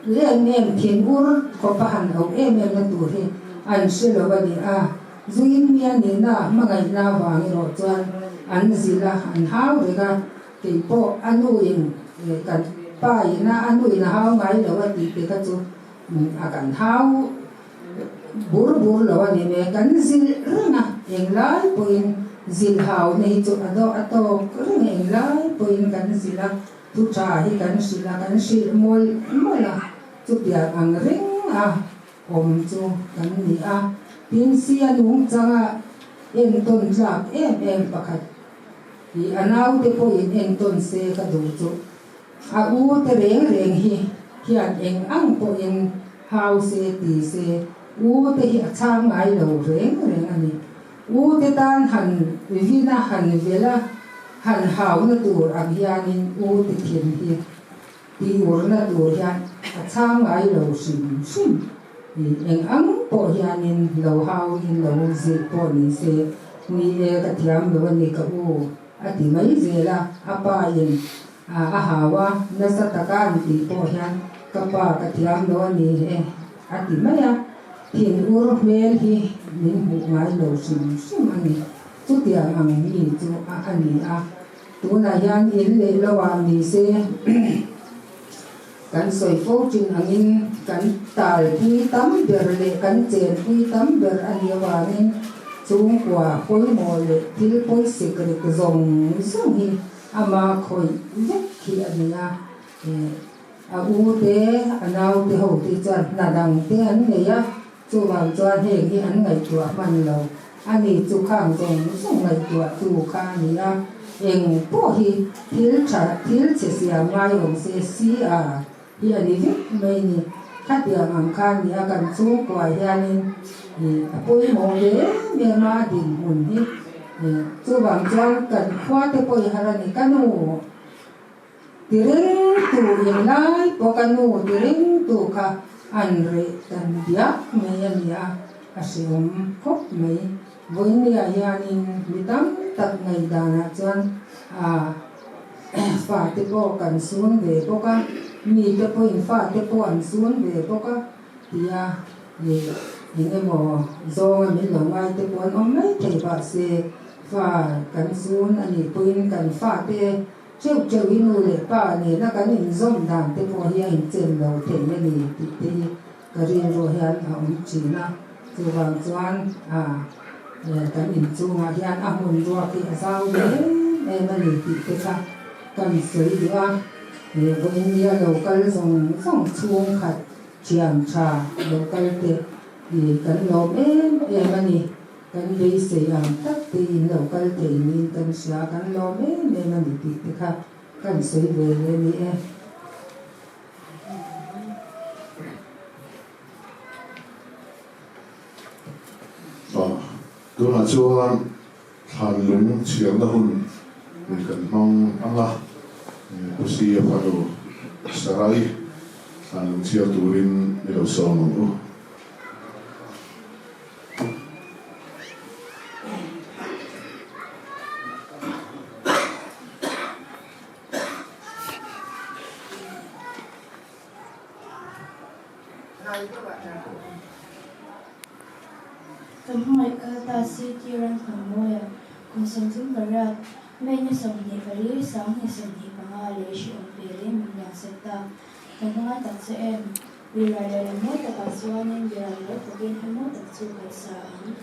Em em thin ur khawp a han auh em em na tur hi an hre lo a ni a, zuin mia nihna hmangaihna vang erawh chuan an zilh a, an hau reng a, kei pawh a nuin kan pa ina a nuin a hau ngai lo a tih te kha chu a kan hau bur bur lo a ni mai, kan zilh reng a, englai pawhin zilh hauna hi chu a dawh a tawk reng a, englai pawhin kan zilh a. Thu tha hi kan hrilh a, kan hrilh mawlh mawlh a, chutiang ang reng a awm chu kan ni a. Tin, sia nungchanga entawn tlak em em pakhat hi a naute pawhin entawn se ka duh chu a u te reng reng hi hian eng ang pawhin hau se ti se u te hi a chhang ngai lo reng reng a ni. U te tan han vin a han velh a han hauna tur ang hianin u te thin hi tih urna tur hian a chhang ngai lo hrim hrim. Eng ang pawh hianin lo hau in lo zilh pawh ni se, ni e ka thiam lo a ni ka u a ti mai zel a, a pa in a hau a, nasa taka an tih pawh hian ka pa ka thiam lo a ni e a ti mai a, thin ur hmel hi min hmuh ngai lo hrim hrim a ni. Chutiang ang mi chu a a ni a, tunah hian in leh lo ah ni se kan sawi fo thin angin kan talpui tam ber leh kan chenpui tam ber a nih avangin chhungkua pawimawh leh thil pawisik rik zawng zawng hi ama khawih vek khi a ni a, a u te a nau te ho te chuan hna dang te an nei a, chuvang chuan heng hi an ngaihtuah hman lo a ni chu khang zawng zawng ngaihtuah tu kha a ni a, eng pawh hi thil tha thil chhe siam ngai awm se si a hi a ni vek mai ni, khatiang ang kha a ni a kan chhungkua hianin a pawimawh ve em em a dinhmun hi chuvang chuan kan khua te pawh i har a ni ka nu ti reng tu inlai pawh ka nu ti reng tu kha an reh tan diak mai a ni a a hreawm khawp mai vawinia hianin mi tam tak ngaihdanah chuan a Fate pawh kan sun ve bawk a, mite pawhin fate pawh an sun ve bawk a tia ih eng emaw zawnga min lo ngai te pawh an awm mai thei mahse fa kan sun a nih pawhin kan fate theuh theuh hi nu leh pa nena kan inzawm dan te pawh hi a inchen lo thei a ni tih te hi Ka rilru hian a awm thin a, chuvang chuan kan inchungah hian a hmun ruak hi a zau ve em em a ni tih te kha kan sawi duh a, vawiin nia lo kal zawng zawng chhungkhat thian tha lo kal te kan lawm em em a ni, kan beisei ang tak te in lo kal thei niin kan hria, kan lawm em em a ni tih te kha kan sawi ve leh a ni e. Tunah chuan thlan lung chhiarna hun kan hmang ang a, Pu Sia fanu Sarai thlan lung chhiar turin i lo sawm ang u. Kan hmangaih kal ta CT Ramthanmawia kum 38, May ni 24, 2025 leh hrehawm pe leh min liansak ta. Kan hmangaih tak che em? Rirai leh lam mawi takah chuanin rirai lo takin hla mawi tak chu kan sa ang.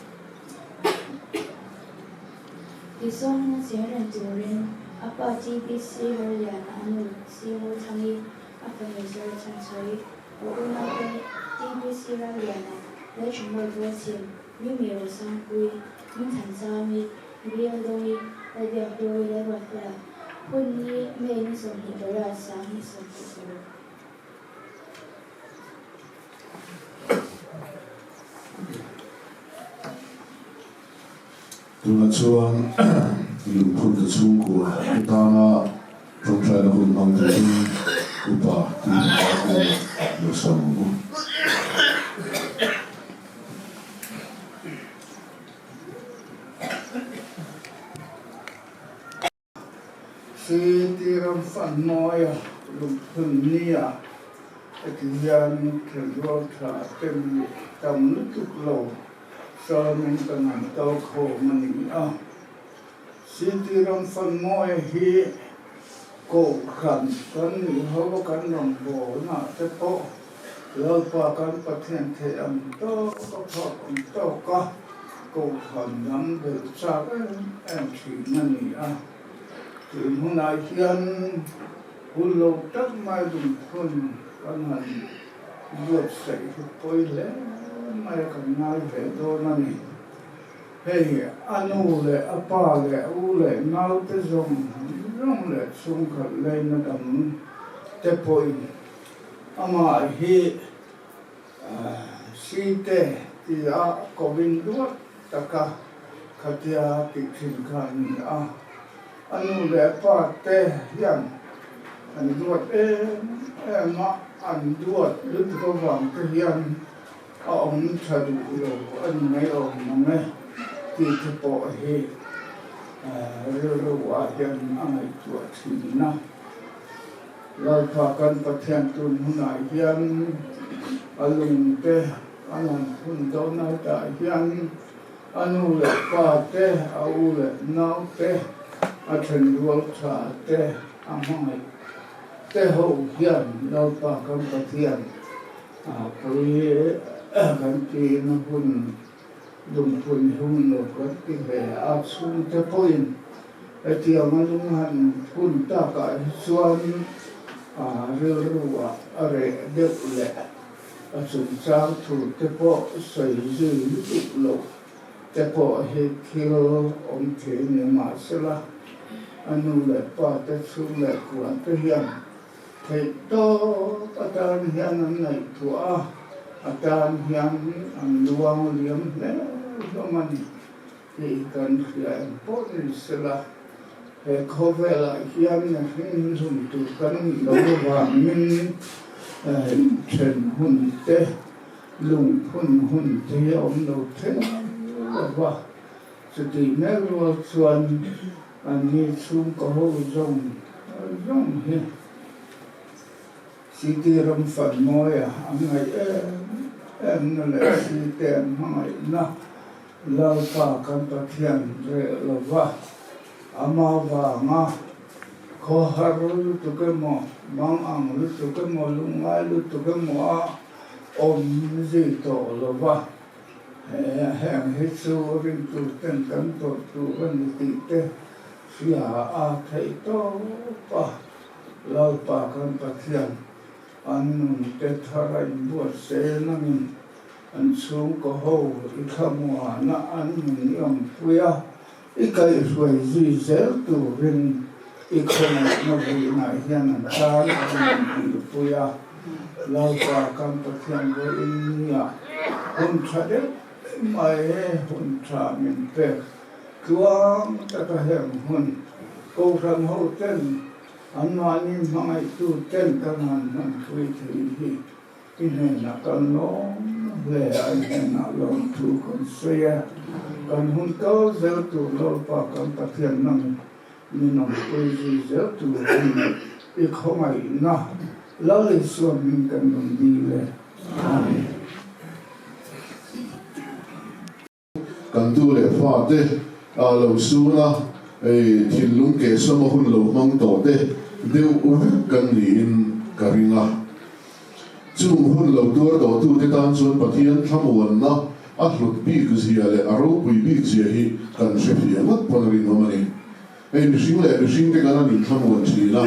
Tihsawmna cheng reng turin a pa TBC Roliana a nu Singurthangi a fanu Zarchhanchhawi a unaute TBC Raliana Lalthamuai Tualchhim Mimi Rosangpui Hmingthanchami Bialdawi Lalbiakhlui Lalruatfela Hun ni May ni 28 2026. Tunah chuan lungphunna chhungkua te tana tawngtaina hun hmang turin upa tih hla te lo sawm ang u. City ram fan hnuaia lungphun nia heti hian thenrual tha te mi tam lutuk lo sawmin kan han to khawm a ni a. City ram fan hnuaia hi Kohhran kan nih ho a kan rawngbawlna te pawh Lalpa kan Pathian theih ang tawk a phak ang tawk a Kohhran dang belh chak em em thin a ni a. Tun hunah hian hun lo tak mai lungphun kan han buatsaih hi pawi hle mai a kan ngai ve dawn a ni. Hei a nu leh a pa leh a u leh naute zawng zawng leh chhungkhat leina dang te pawhin amah hi Site tia kovin duat taka. Khatia tih thin kha a ni a, a nu leh a pa te hian an duat em em a, an duat lutuk avang te hian a awm tha duh lo a ni mai awm ang e tih te pawh hi rilru ah hian a ngaihtuah thin a. Lalpa kan Pathian tun hunah hian a lungte an han phun dawn a, hetah hian A nu leh pa te, a u leh nau te, a thenrual tha te, a hmangaih te ho hian Lalpa kan Pathian pui kan tina hun lungphun hun lo kan ti ve a, chhungte pawhin hetiang a lung han phun takah hi chuan rilru ah a reh deuh leh. A chungchang thu te pawh sawi zui lutuk loh te pawh hi thil awm thei ni mahsela, a nu leh pa te chhung leh kuan te hian theih tawp atan hian an ngaihtuah a, a tan hian an luang liam hle hlawm a ni tih kan hria em pawh ni sela, he khawvelah hian mihring hlum tur kan lo vangin then hun te, lungphun hun te hi a awm lo thei lo va, chutih mek rual chuan anni chhungkaw ho zawng zawng hi City ram fan mawia an ngaih em em na leh City an hmangaihna Lalpa kan Pathian reh lova, ama vanga khawhar lutuk emaw, mang ang lutuk emaw, lungngai lutuk emaw a awm zui tawh lova, heng hi chu ringtu ten kan tawrh tur a ni tih te hria a theih tawp a, Lalpa kan Pathian an nun te thar a inbuatsaih nangin An chhungkaw ho i thlamuana an nun i awmpui a, i kaihhruai zui zel turin i khawngaihna vuinah hian an tan a rawn tihpui a. Lalpa kan Pathian vawiin nia hun tha deuh mai hun tha min pek tluang taka heng hun Kohhran hoten anmahni hmangaihtu ten kan han hmanpui thei hi I hnenah kan lawm hle a, i hnenah lawmthu kan sawi a, kan hun kal zel tur Lalpa kan Pathian nang min awmpui zui zel turin i khawngaihna Lal Isua hming kan rawn dil e. Amen. Kan tu leh fate lo sun a, thinlung kehsawm a hun lo hmang tawh te deuh vek kan niin ka ring a. Chung hun lo tuar tawhtute tan chuan Pathian thlamuanna a hlut bik zia leh a ropui bik zia hi kan hre fiah ngawt pawn a rinawm a ni. Hei mihring leh mihring te kan han inthlamuan thin a,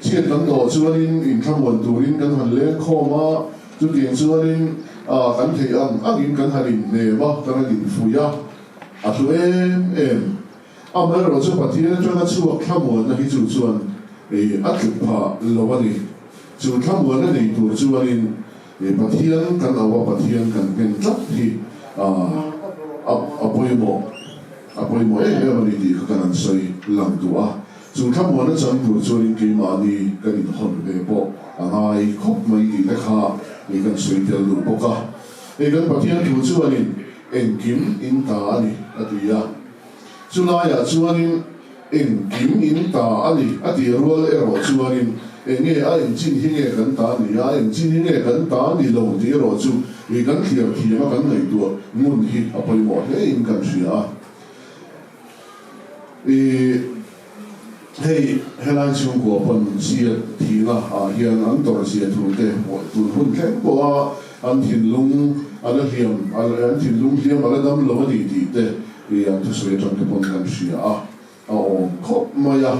chhiat kan tawh chuanin inthlamuan turin kan han leng khawm a, chutiang chuanin kan theih ang angin kan han inhnem a, kan han infuih a, a hlu em em. Amaherawh chu Pathian atanga chhuak thlamuanna hi chu chuan a tluk phah lo a ni. Chu thlamuanna nei tur chuanin Pathian kan auh a, Pathian kan nghen tlat hi a pawimawh, a pawimawh em em a ni tih kha kan han sawi lang duh a. Chu thlamuanna chang tur chuanin keimahni kan inhawn ve pawh a ngai khawp mai tih te kha kan sawi tel duh bawk a. Hei kan Pathian thu chuanin engkim in ta a ni a ti a. Chulaiah chuanin engkim in ta a ni a tih rual erawh chuanin eng nge a engchin hi nge kan ta ni a, engchin hi nge kan ta ni lo tih erawh chu i kan thliar thiam a kan ngaihtuah ngun hi a pawimawh hle in kan hria a. I hei helai chhungkua pawn chhiat thihna ah hian an tawrh zia thu te tun hun thleng pawh a an thinlung a la hliam an thinlung hliam a la dam lo a ni tih te I an thusawi atang te pawn kan hria a, a awm khawp mai a.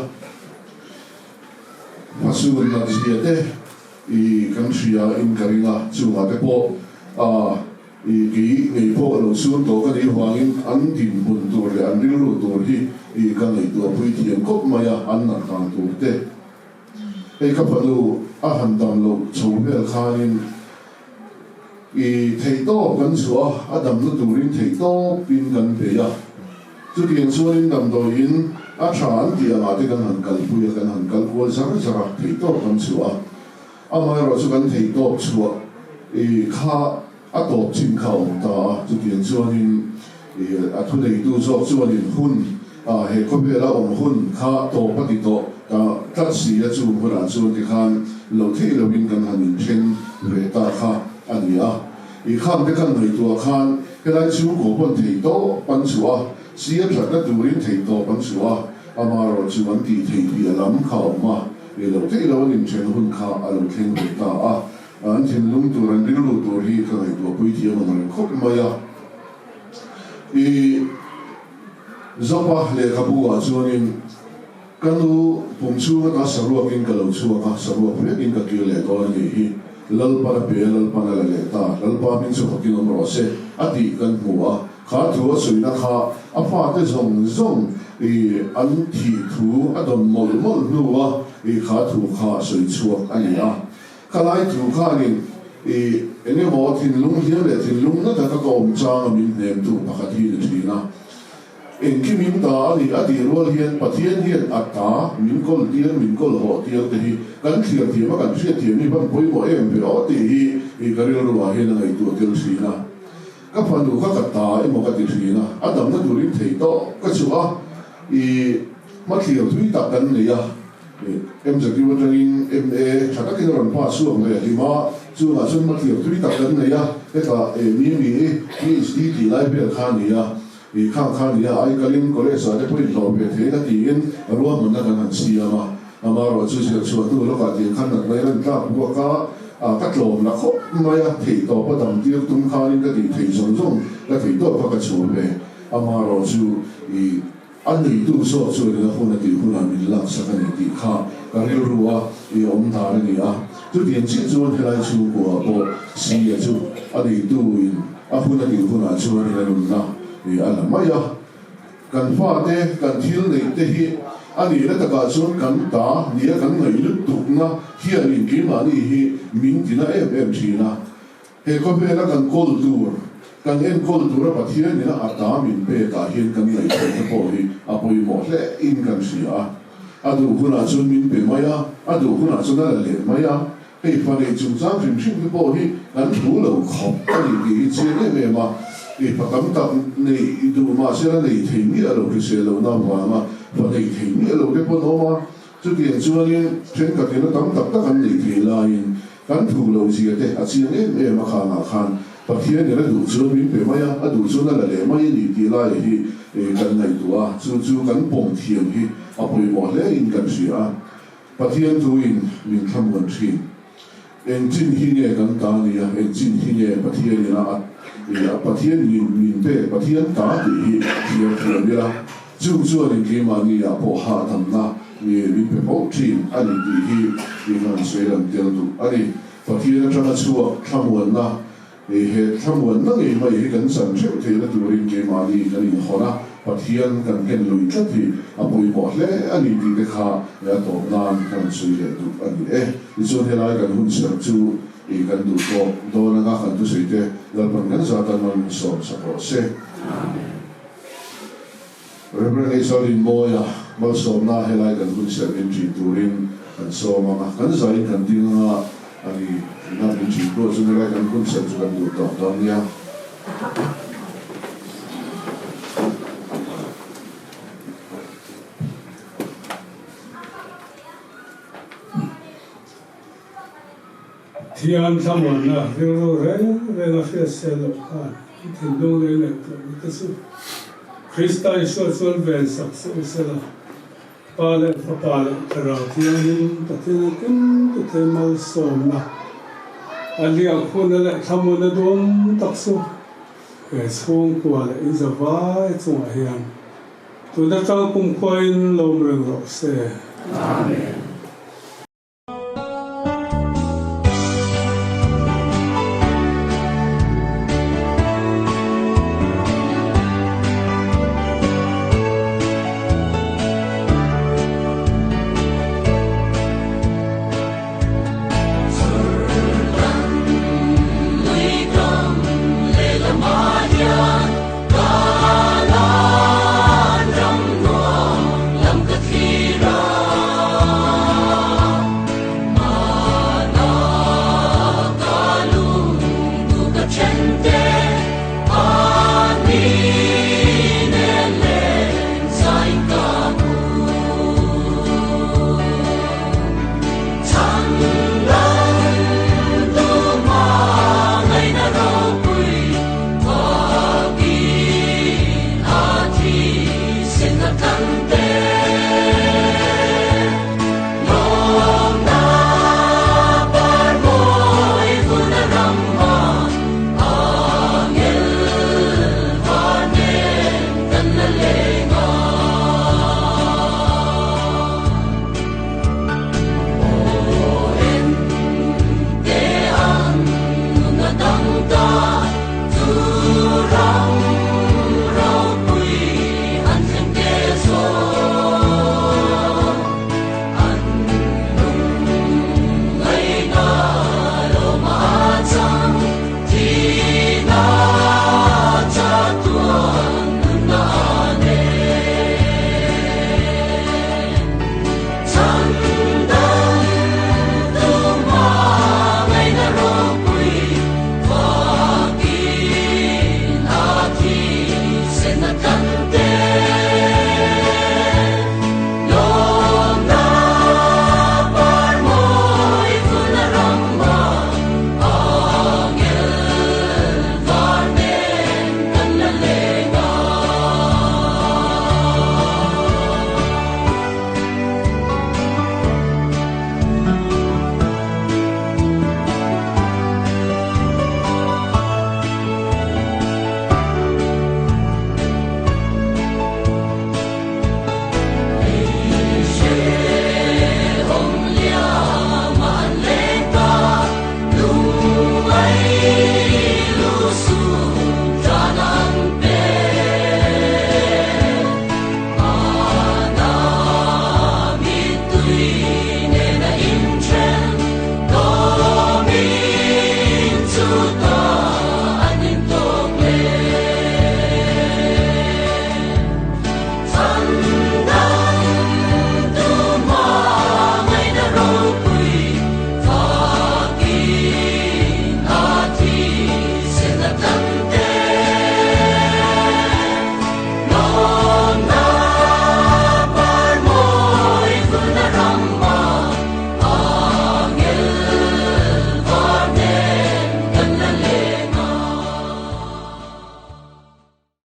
Hmasun nat zia te i kan hria in ka ring a, chungah te pawh a i kei ngei pawh lo sun tawh ka nih vangin an dinhmun tur leh an rilru tur hi i ka ngaihtuah pui thiam khawp mai a, an nat dan tur te. Hei ka fanu a han dam loh chho vel khanin I theihtawp kan chhuah a, a damna turin theihtawpin kan bei a. Chutiang chuanin damdawiin a tha an tih angah te kan han kalpui a, kan han kal kual zar zar a, theihtawp kan chhuah a. Amaherawh chu kan theihtawp chhuah i kha a tawp chin kha a awm ta a, chutiang chuanin i a thuneitu zawk chuanin hun a he khawvela awm hun kha tawp a ti tawh ta tlat si a, chung hunah chuan tikhan lo theih loin kan han inthen ve ta kha a ni a. I kham te khan ngaihtuah khan helai chhungkaw pawn thei tawp an chhuah a, siam thatna turin thei tawp an chhuah a, amaherawh chu an tih theih piah lam kha a awm a, i lo theih lo an inthen hun kha a lo thleng ve ta a, an thinlung tur an rilru tur hi ka ngaihtuah pui thiam ang reng khawp mai a. I Zopa lehkhabu ah chuanin ka nu pum chhung ata saruakin ka lo chhuak a, saruak vekin ka kir leh dawn a nih hi. Lalpan a pe a, Lalpan a la leh ta, Lalpa hming chu fakin awm rawh se, a tih kan hmu a. Kha thu a suihna kha a fate zawng zawng i an thih thu a dawn mawlh mawlh hnua i kha thu kha a sawi chhuak a ni a. Kha lai thu khanin i eng emaw thinlung hliam leh thinlung na taka ka awm changa min hnemtu pakhat hi ni thin a. Engkim min ta a ni a tih rual hian Pathian hian a ta min kawl tir, min kawl hawh tir te hi kan thlir thiam a, kan hriat thiam hi van pawimawh em ve aw tih hi i ka rilru ah hian a ngaihtuah tel thin a. Ka fanu kha ka ta emaw ka ti thin a, a damna turin thei tawh ka chhuah a, i hmathlir thui tak kan nei a. MZU atangin MA tha takin a rawn pass chhuak ve hlim a, chungah chuan hmathlir thui tak kan nei a, hetah Mimi i PhD tih lai vel kha a ni a, i khang kha a ni a, Aikalin college ah te pawh inhlawh ve thei a tiin ruahmanna kan han siam a, amaherawh chu zir chhuah hnu lawkah tiang khan natna in a intlak buak a, ka tlawm la khawp mai a, theihtawp a dam tir tum khanin ka tih theih zawng zawng ka theihtawp kha ka chhuah ve, amaherawh chu i. A neitu zawk chuan ina hun a tih hunah min laksak a ni tih kha ka rilru a i awm dan a ni a. Chutiang chiah chuan helai chhungkua pawh Sia chu a neitu in a hun a tih hunah chuan ina nunna i a la mai a. Kan fate kan thil neih te hi a nihna takah chuan kan ta nia kan ngaih lutukna hian in keimahni hi min tina em em thin a. He khawvela kan kawl tur, kan enkawl tura Pathian ina a ta min pekah hian kan ngaihtuahna pawh hi a pawimawh hle in kan hria a. A duh hunah chuan min pe mai a, a duh hunah chuan a la leh mai a. Hei fa nei chungchang hrim hrim te pawh hi kan thu lo khawp a ni tih hi chiang em em a. I fa tam tak nei duh mahse la nei thei miah lo hrisel lohna avanga fa nei thei miah lo te pawh an awm a. Chutiang chuanin thenkhatin a tam tak tak an neih thei laiin kan thu lo zia te a chiang em em a khanah khan Pathianin a duh chuan min pe mai a, a duh chuan a la leh mai a ni tih lai hi kan ngaihtuah a, chu chu kan pawm thiam hi a pawimawh hle in kan hria a. Pathian thuin min thlamuan thin. Eng chin hi nge kan ta nia, eng chin hi nge Pathianin a a Pathian min pek, Pathian ta tih hi thiam thiam ila, chung chuanin keimahni ah pawh hahdamna nge min pe fo thin a ni tih hi i kan sawi lang tel duh a ni. Pathian atanga chhuak thlamuanna He thlamuanna ngei mai hi kan chan theuh theihna turin keimahni kan inhawn a, Pathian kan ken lui tlat hi a pawimawh hle a ni tih te kha a tawp nan ka rawn sawi leh duh a ni e. Tichuan helai kan hun serh chu i kan duh tawk dawn anga kan thusawi te Lalpan kan zat an rawn sawm sak rawh se. Rev. Eizalinmawia malsawmna helai kan hun serh min ṭin turin kan sawm ang a, kan zain kan ding ang a, ani ina min ṭin pawh chuan helai kan hun serh chu kan duh tawk dawn nia. Thian thlamuanna rilru reng reng a hriat sel loh khan i thinlung leh i ngaihtuahna te chu Krista Isua chuan ven sak che u sela, Pa leh Fapa leh Thlarau Thianghlim Pathian engkim ti thei malsawmna a liak huna leh thlamuanna duam tak chu he chhungkua leh in zavai chungah hian tun atang kumkhuain lawm reng rawh se. Amen.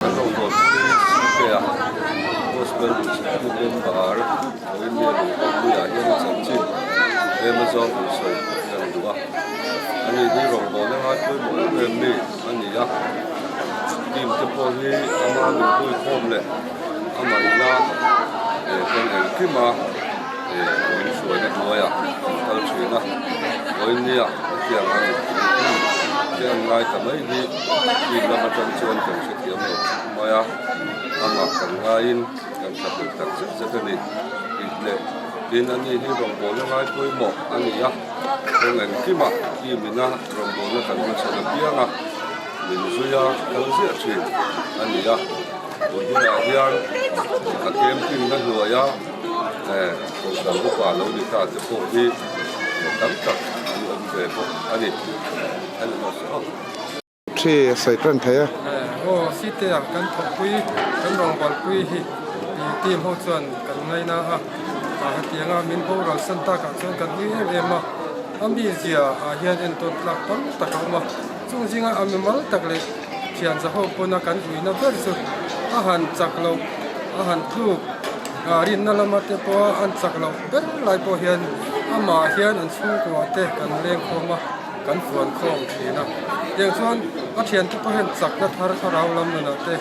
Kan rawngbawlpui Sihtea Gospel Institute member Bohemia Lungpawlpuiah hian a chanchin tlem azawng han sawi kan duh a. Ani hi rawngbawlna ngai pawimawh em em mi a ni a, team te pawh hi ama mipui khawm leh amah ina kawng engkim a min hruaina hnuaiah an kal thin a, Bohemia hetiang ang hun te an ngai ta mai hi team lam atang chuan kan hrethiam lo khawp mai a, amah kan ngaiin kan thlahlel tak zet zet a ni tih leh tin ani hi rawngbawlna ngai pawimawh a ni a, kawng engkimah team ina rawngbawlna kan hmachhawn apiang a, min zui a kal ziah thin a ni a, tun hunah hian a camping na hnuaia kohhran upa lo ni ta te pawh hi tam tak an awm ve bawk a ni. Thi a sawi tan thei a. Aw site ah kan thawhpui kan rawngbawlpui hi team ho chuan kan ngaina a, hetianga min boral san takah chuan kan ui em em a, a mizia ah hian entawn tlak tam tak a awm a, chung zinga a mimal tak leh thian zahawm pawna kan uina ber chu a han chak loh a han tluk rinna lama te pawha an chak loh ber lai pawh hian amah hian an chhungkua te kan lengkhawm a. Kan fuan khawm thin a, tiang chuan a thiante pawh hian chakna thar thlarau lam nunah te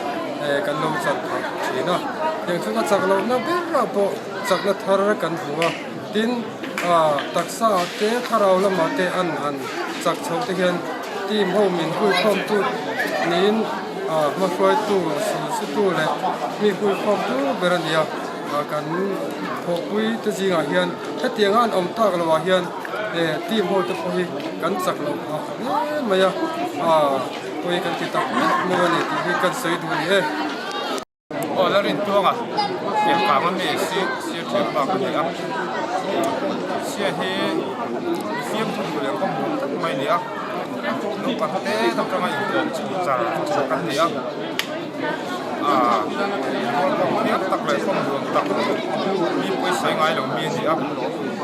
kan lo chan phah thin a, tiang chuan a chak lohna berah pawh chakna thar kan hmu a, tin taksa ah te thlarau lamah te an han chak chho te hian team ho min hui khawmtu niin hmahruaitu sulsutu leh mi hui khawmtu ber a ni a, kan thawhpui te zingah hian hetianga an awm tak lohah hian. He team ho te pawh hi kan chak loh phah hle mai a, aa pawi kan ti tak meuh meuh a ni tih hi kan sawi duh ni e. Aw la rin tuang a, pian kang a mi si sir thiam bak a ni a, sia hi mi fiam thawk duh leh kawng nuam tak mai a ni a, naupang te atanga inkawm chho char char kan ni a. Rual tak leh kawng nuam tak mi pawisa ngai lo mi a ni a,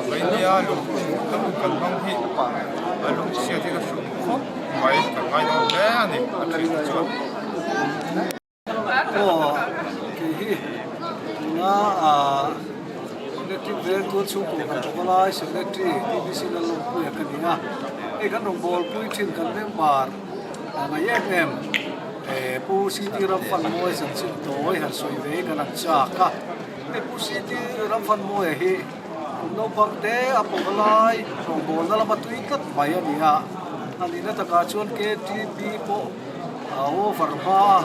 Vainia lungphun lam kan hmang hi a lungchhiat hi ka hrilh khawp mai kan ngai dawn hle a ni a then te chuan. Aw kei hi Tuna Electric Veng Tualchhung Kohhran Pavalai Secretary TBC Lalawmpuia ka ni a. Hei kan rawngbawlpui thin kan member ngai em em Pu CT Ramfanmawia chanchin tawi han sawi ve hi kan han chak a. Hei Pu CT Ramfanmawia hi kum naupang te a pavalai rawngbawlna lama tui tlat mai a ni a. A nihna takah chuan KTP pawh a over hma a,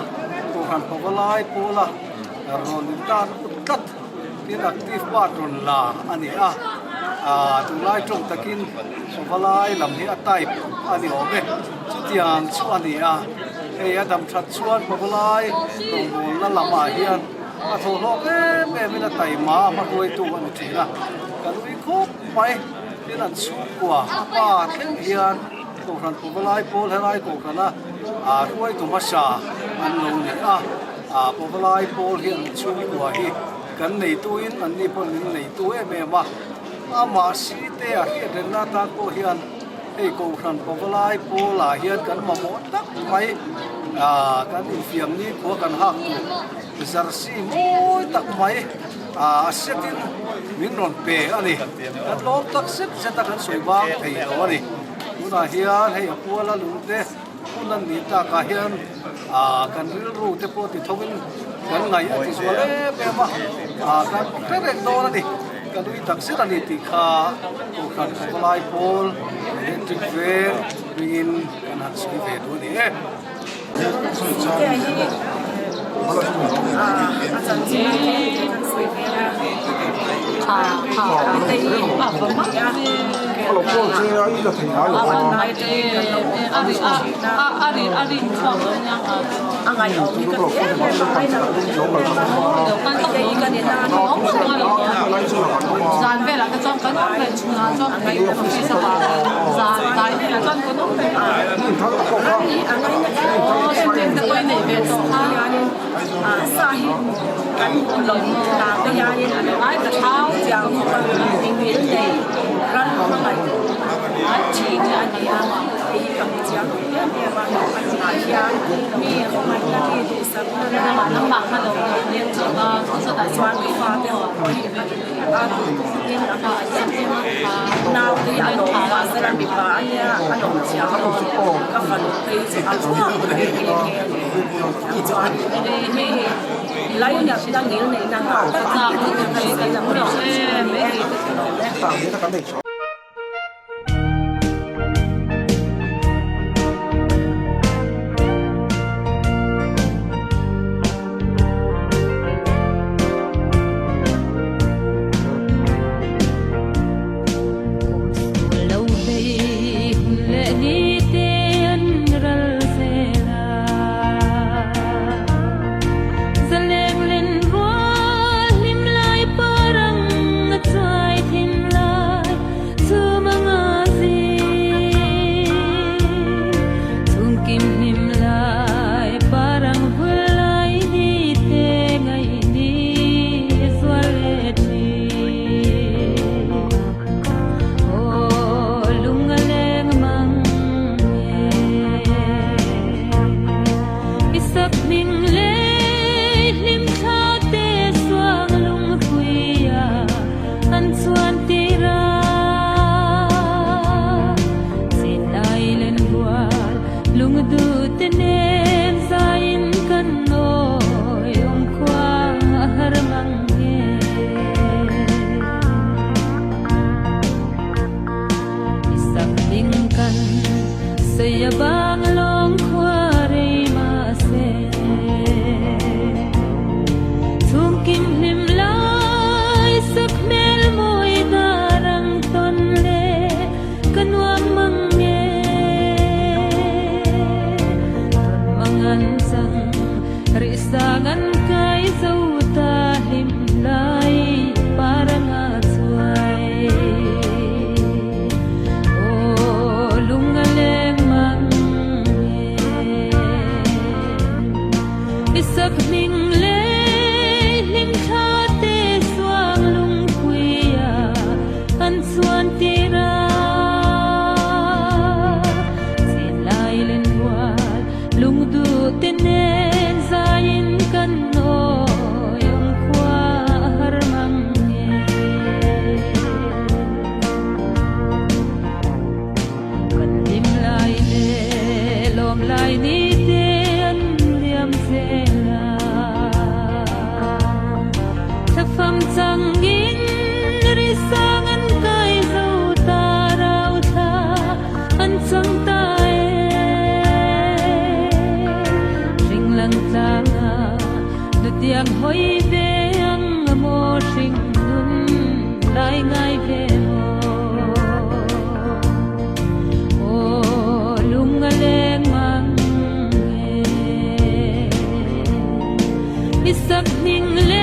Kohhran pavalai pawla rawn intan ut tlat tin active part rawn la a ni a. Tunlai tawng takin pavalai lam hi a type a ni awm e. Chutiang chu a ni a, hei a dam that chuan pavalai rawngbawlna lamah hian a thawhhlawk em em in a taima a hmahruaitu a ni thin a, ka nui khawp mai. Tin an chhungkua a pa thleng hian Kohhran Pavalai pawl helai Kohhrana hruaitu hmasa an lo ni a, Pavalai pawl hi an chhungkua hi kan neituin an ni pawh min neitu em em a, amah site a hriat rengna atan pawh hian hei Kohhran Pavalai pawlah hian kan mamawh tak mai kan infiam nikhua kan hak tur Jersey mawi tak mai a setin min rawn pe a ni. Kan lawm tak zet zet a kan sawi bang thei lo a ni. Tunah hian hei a kuala lungte hun an nih takah hian kan rilru te pawh ti tho in kan ngaih a ti zual em em a, kan hre reng dawn a ni. Ka nui tak zet a ni tih kha Kohhran Khawpalai pawl Electric Veng hmingin kan han sawi ve duh a ni e. ve ang a maw hring nun lai ngai ve maw Aw lung a leng mang e Mi sak hming.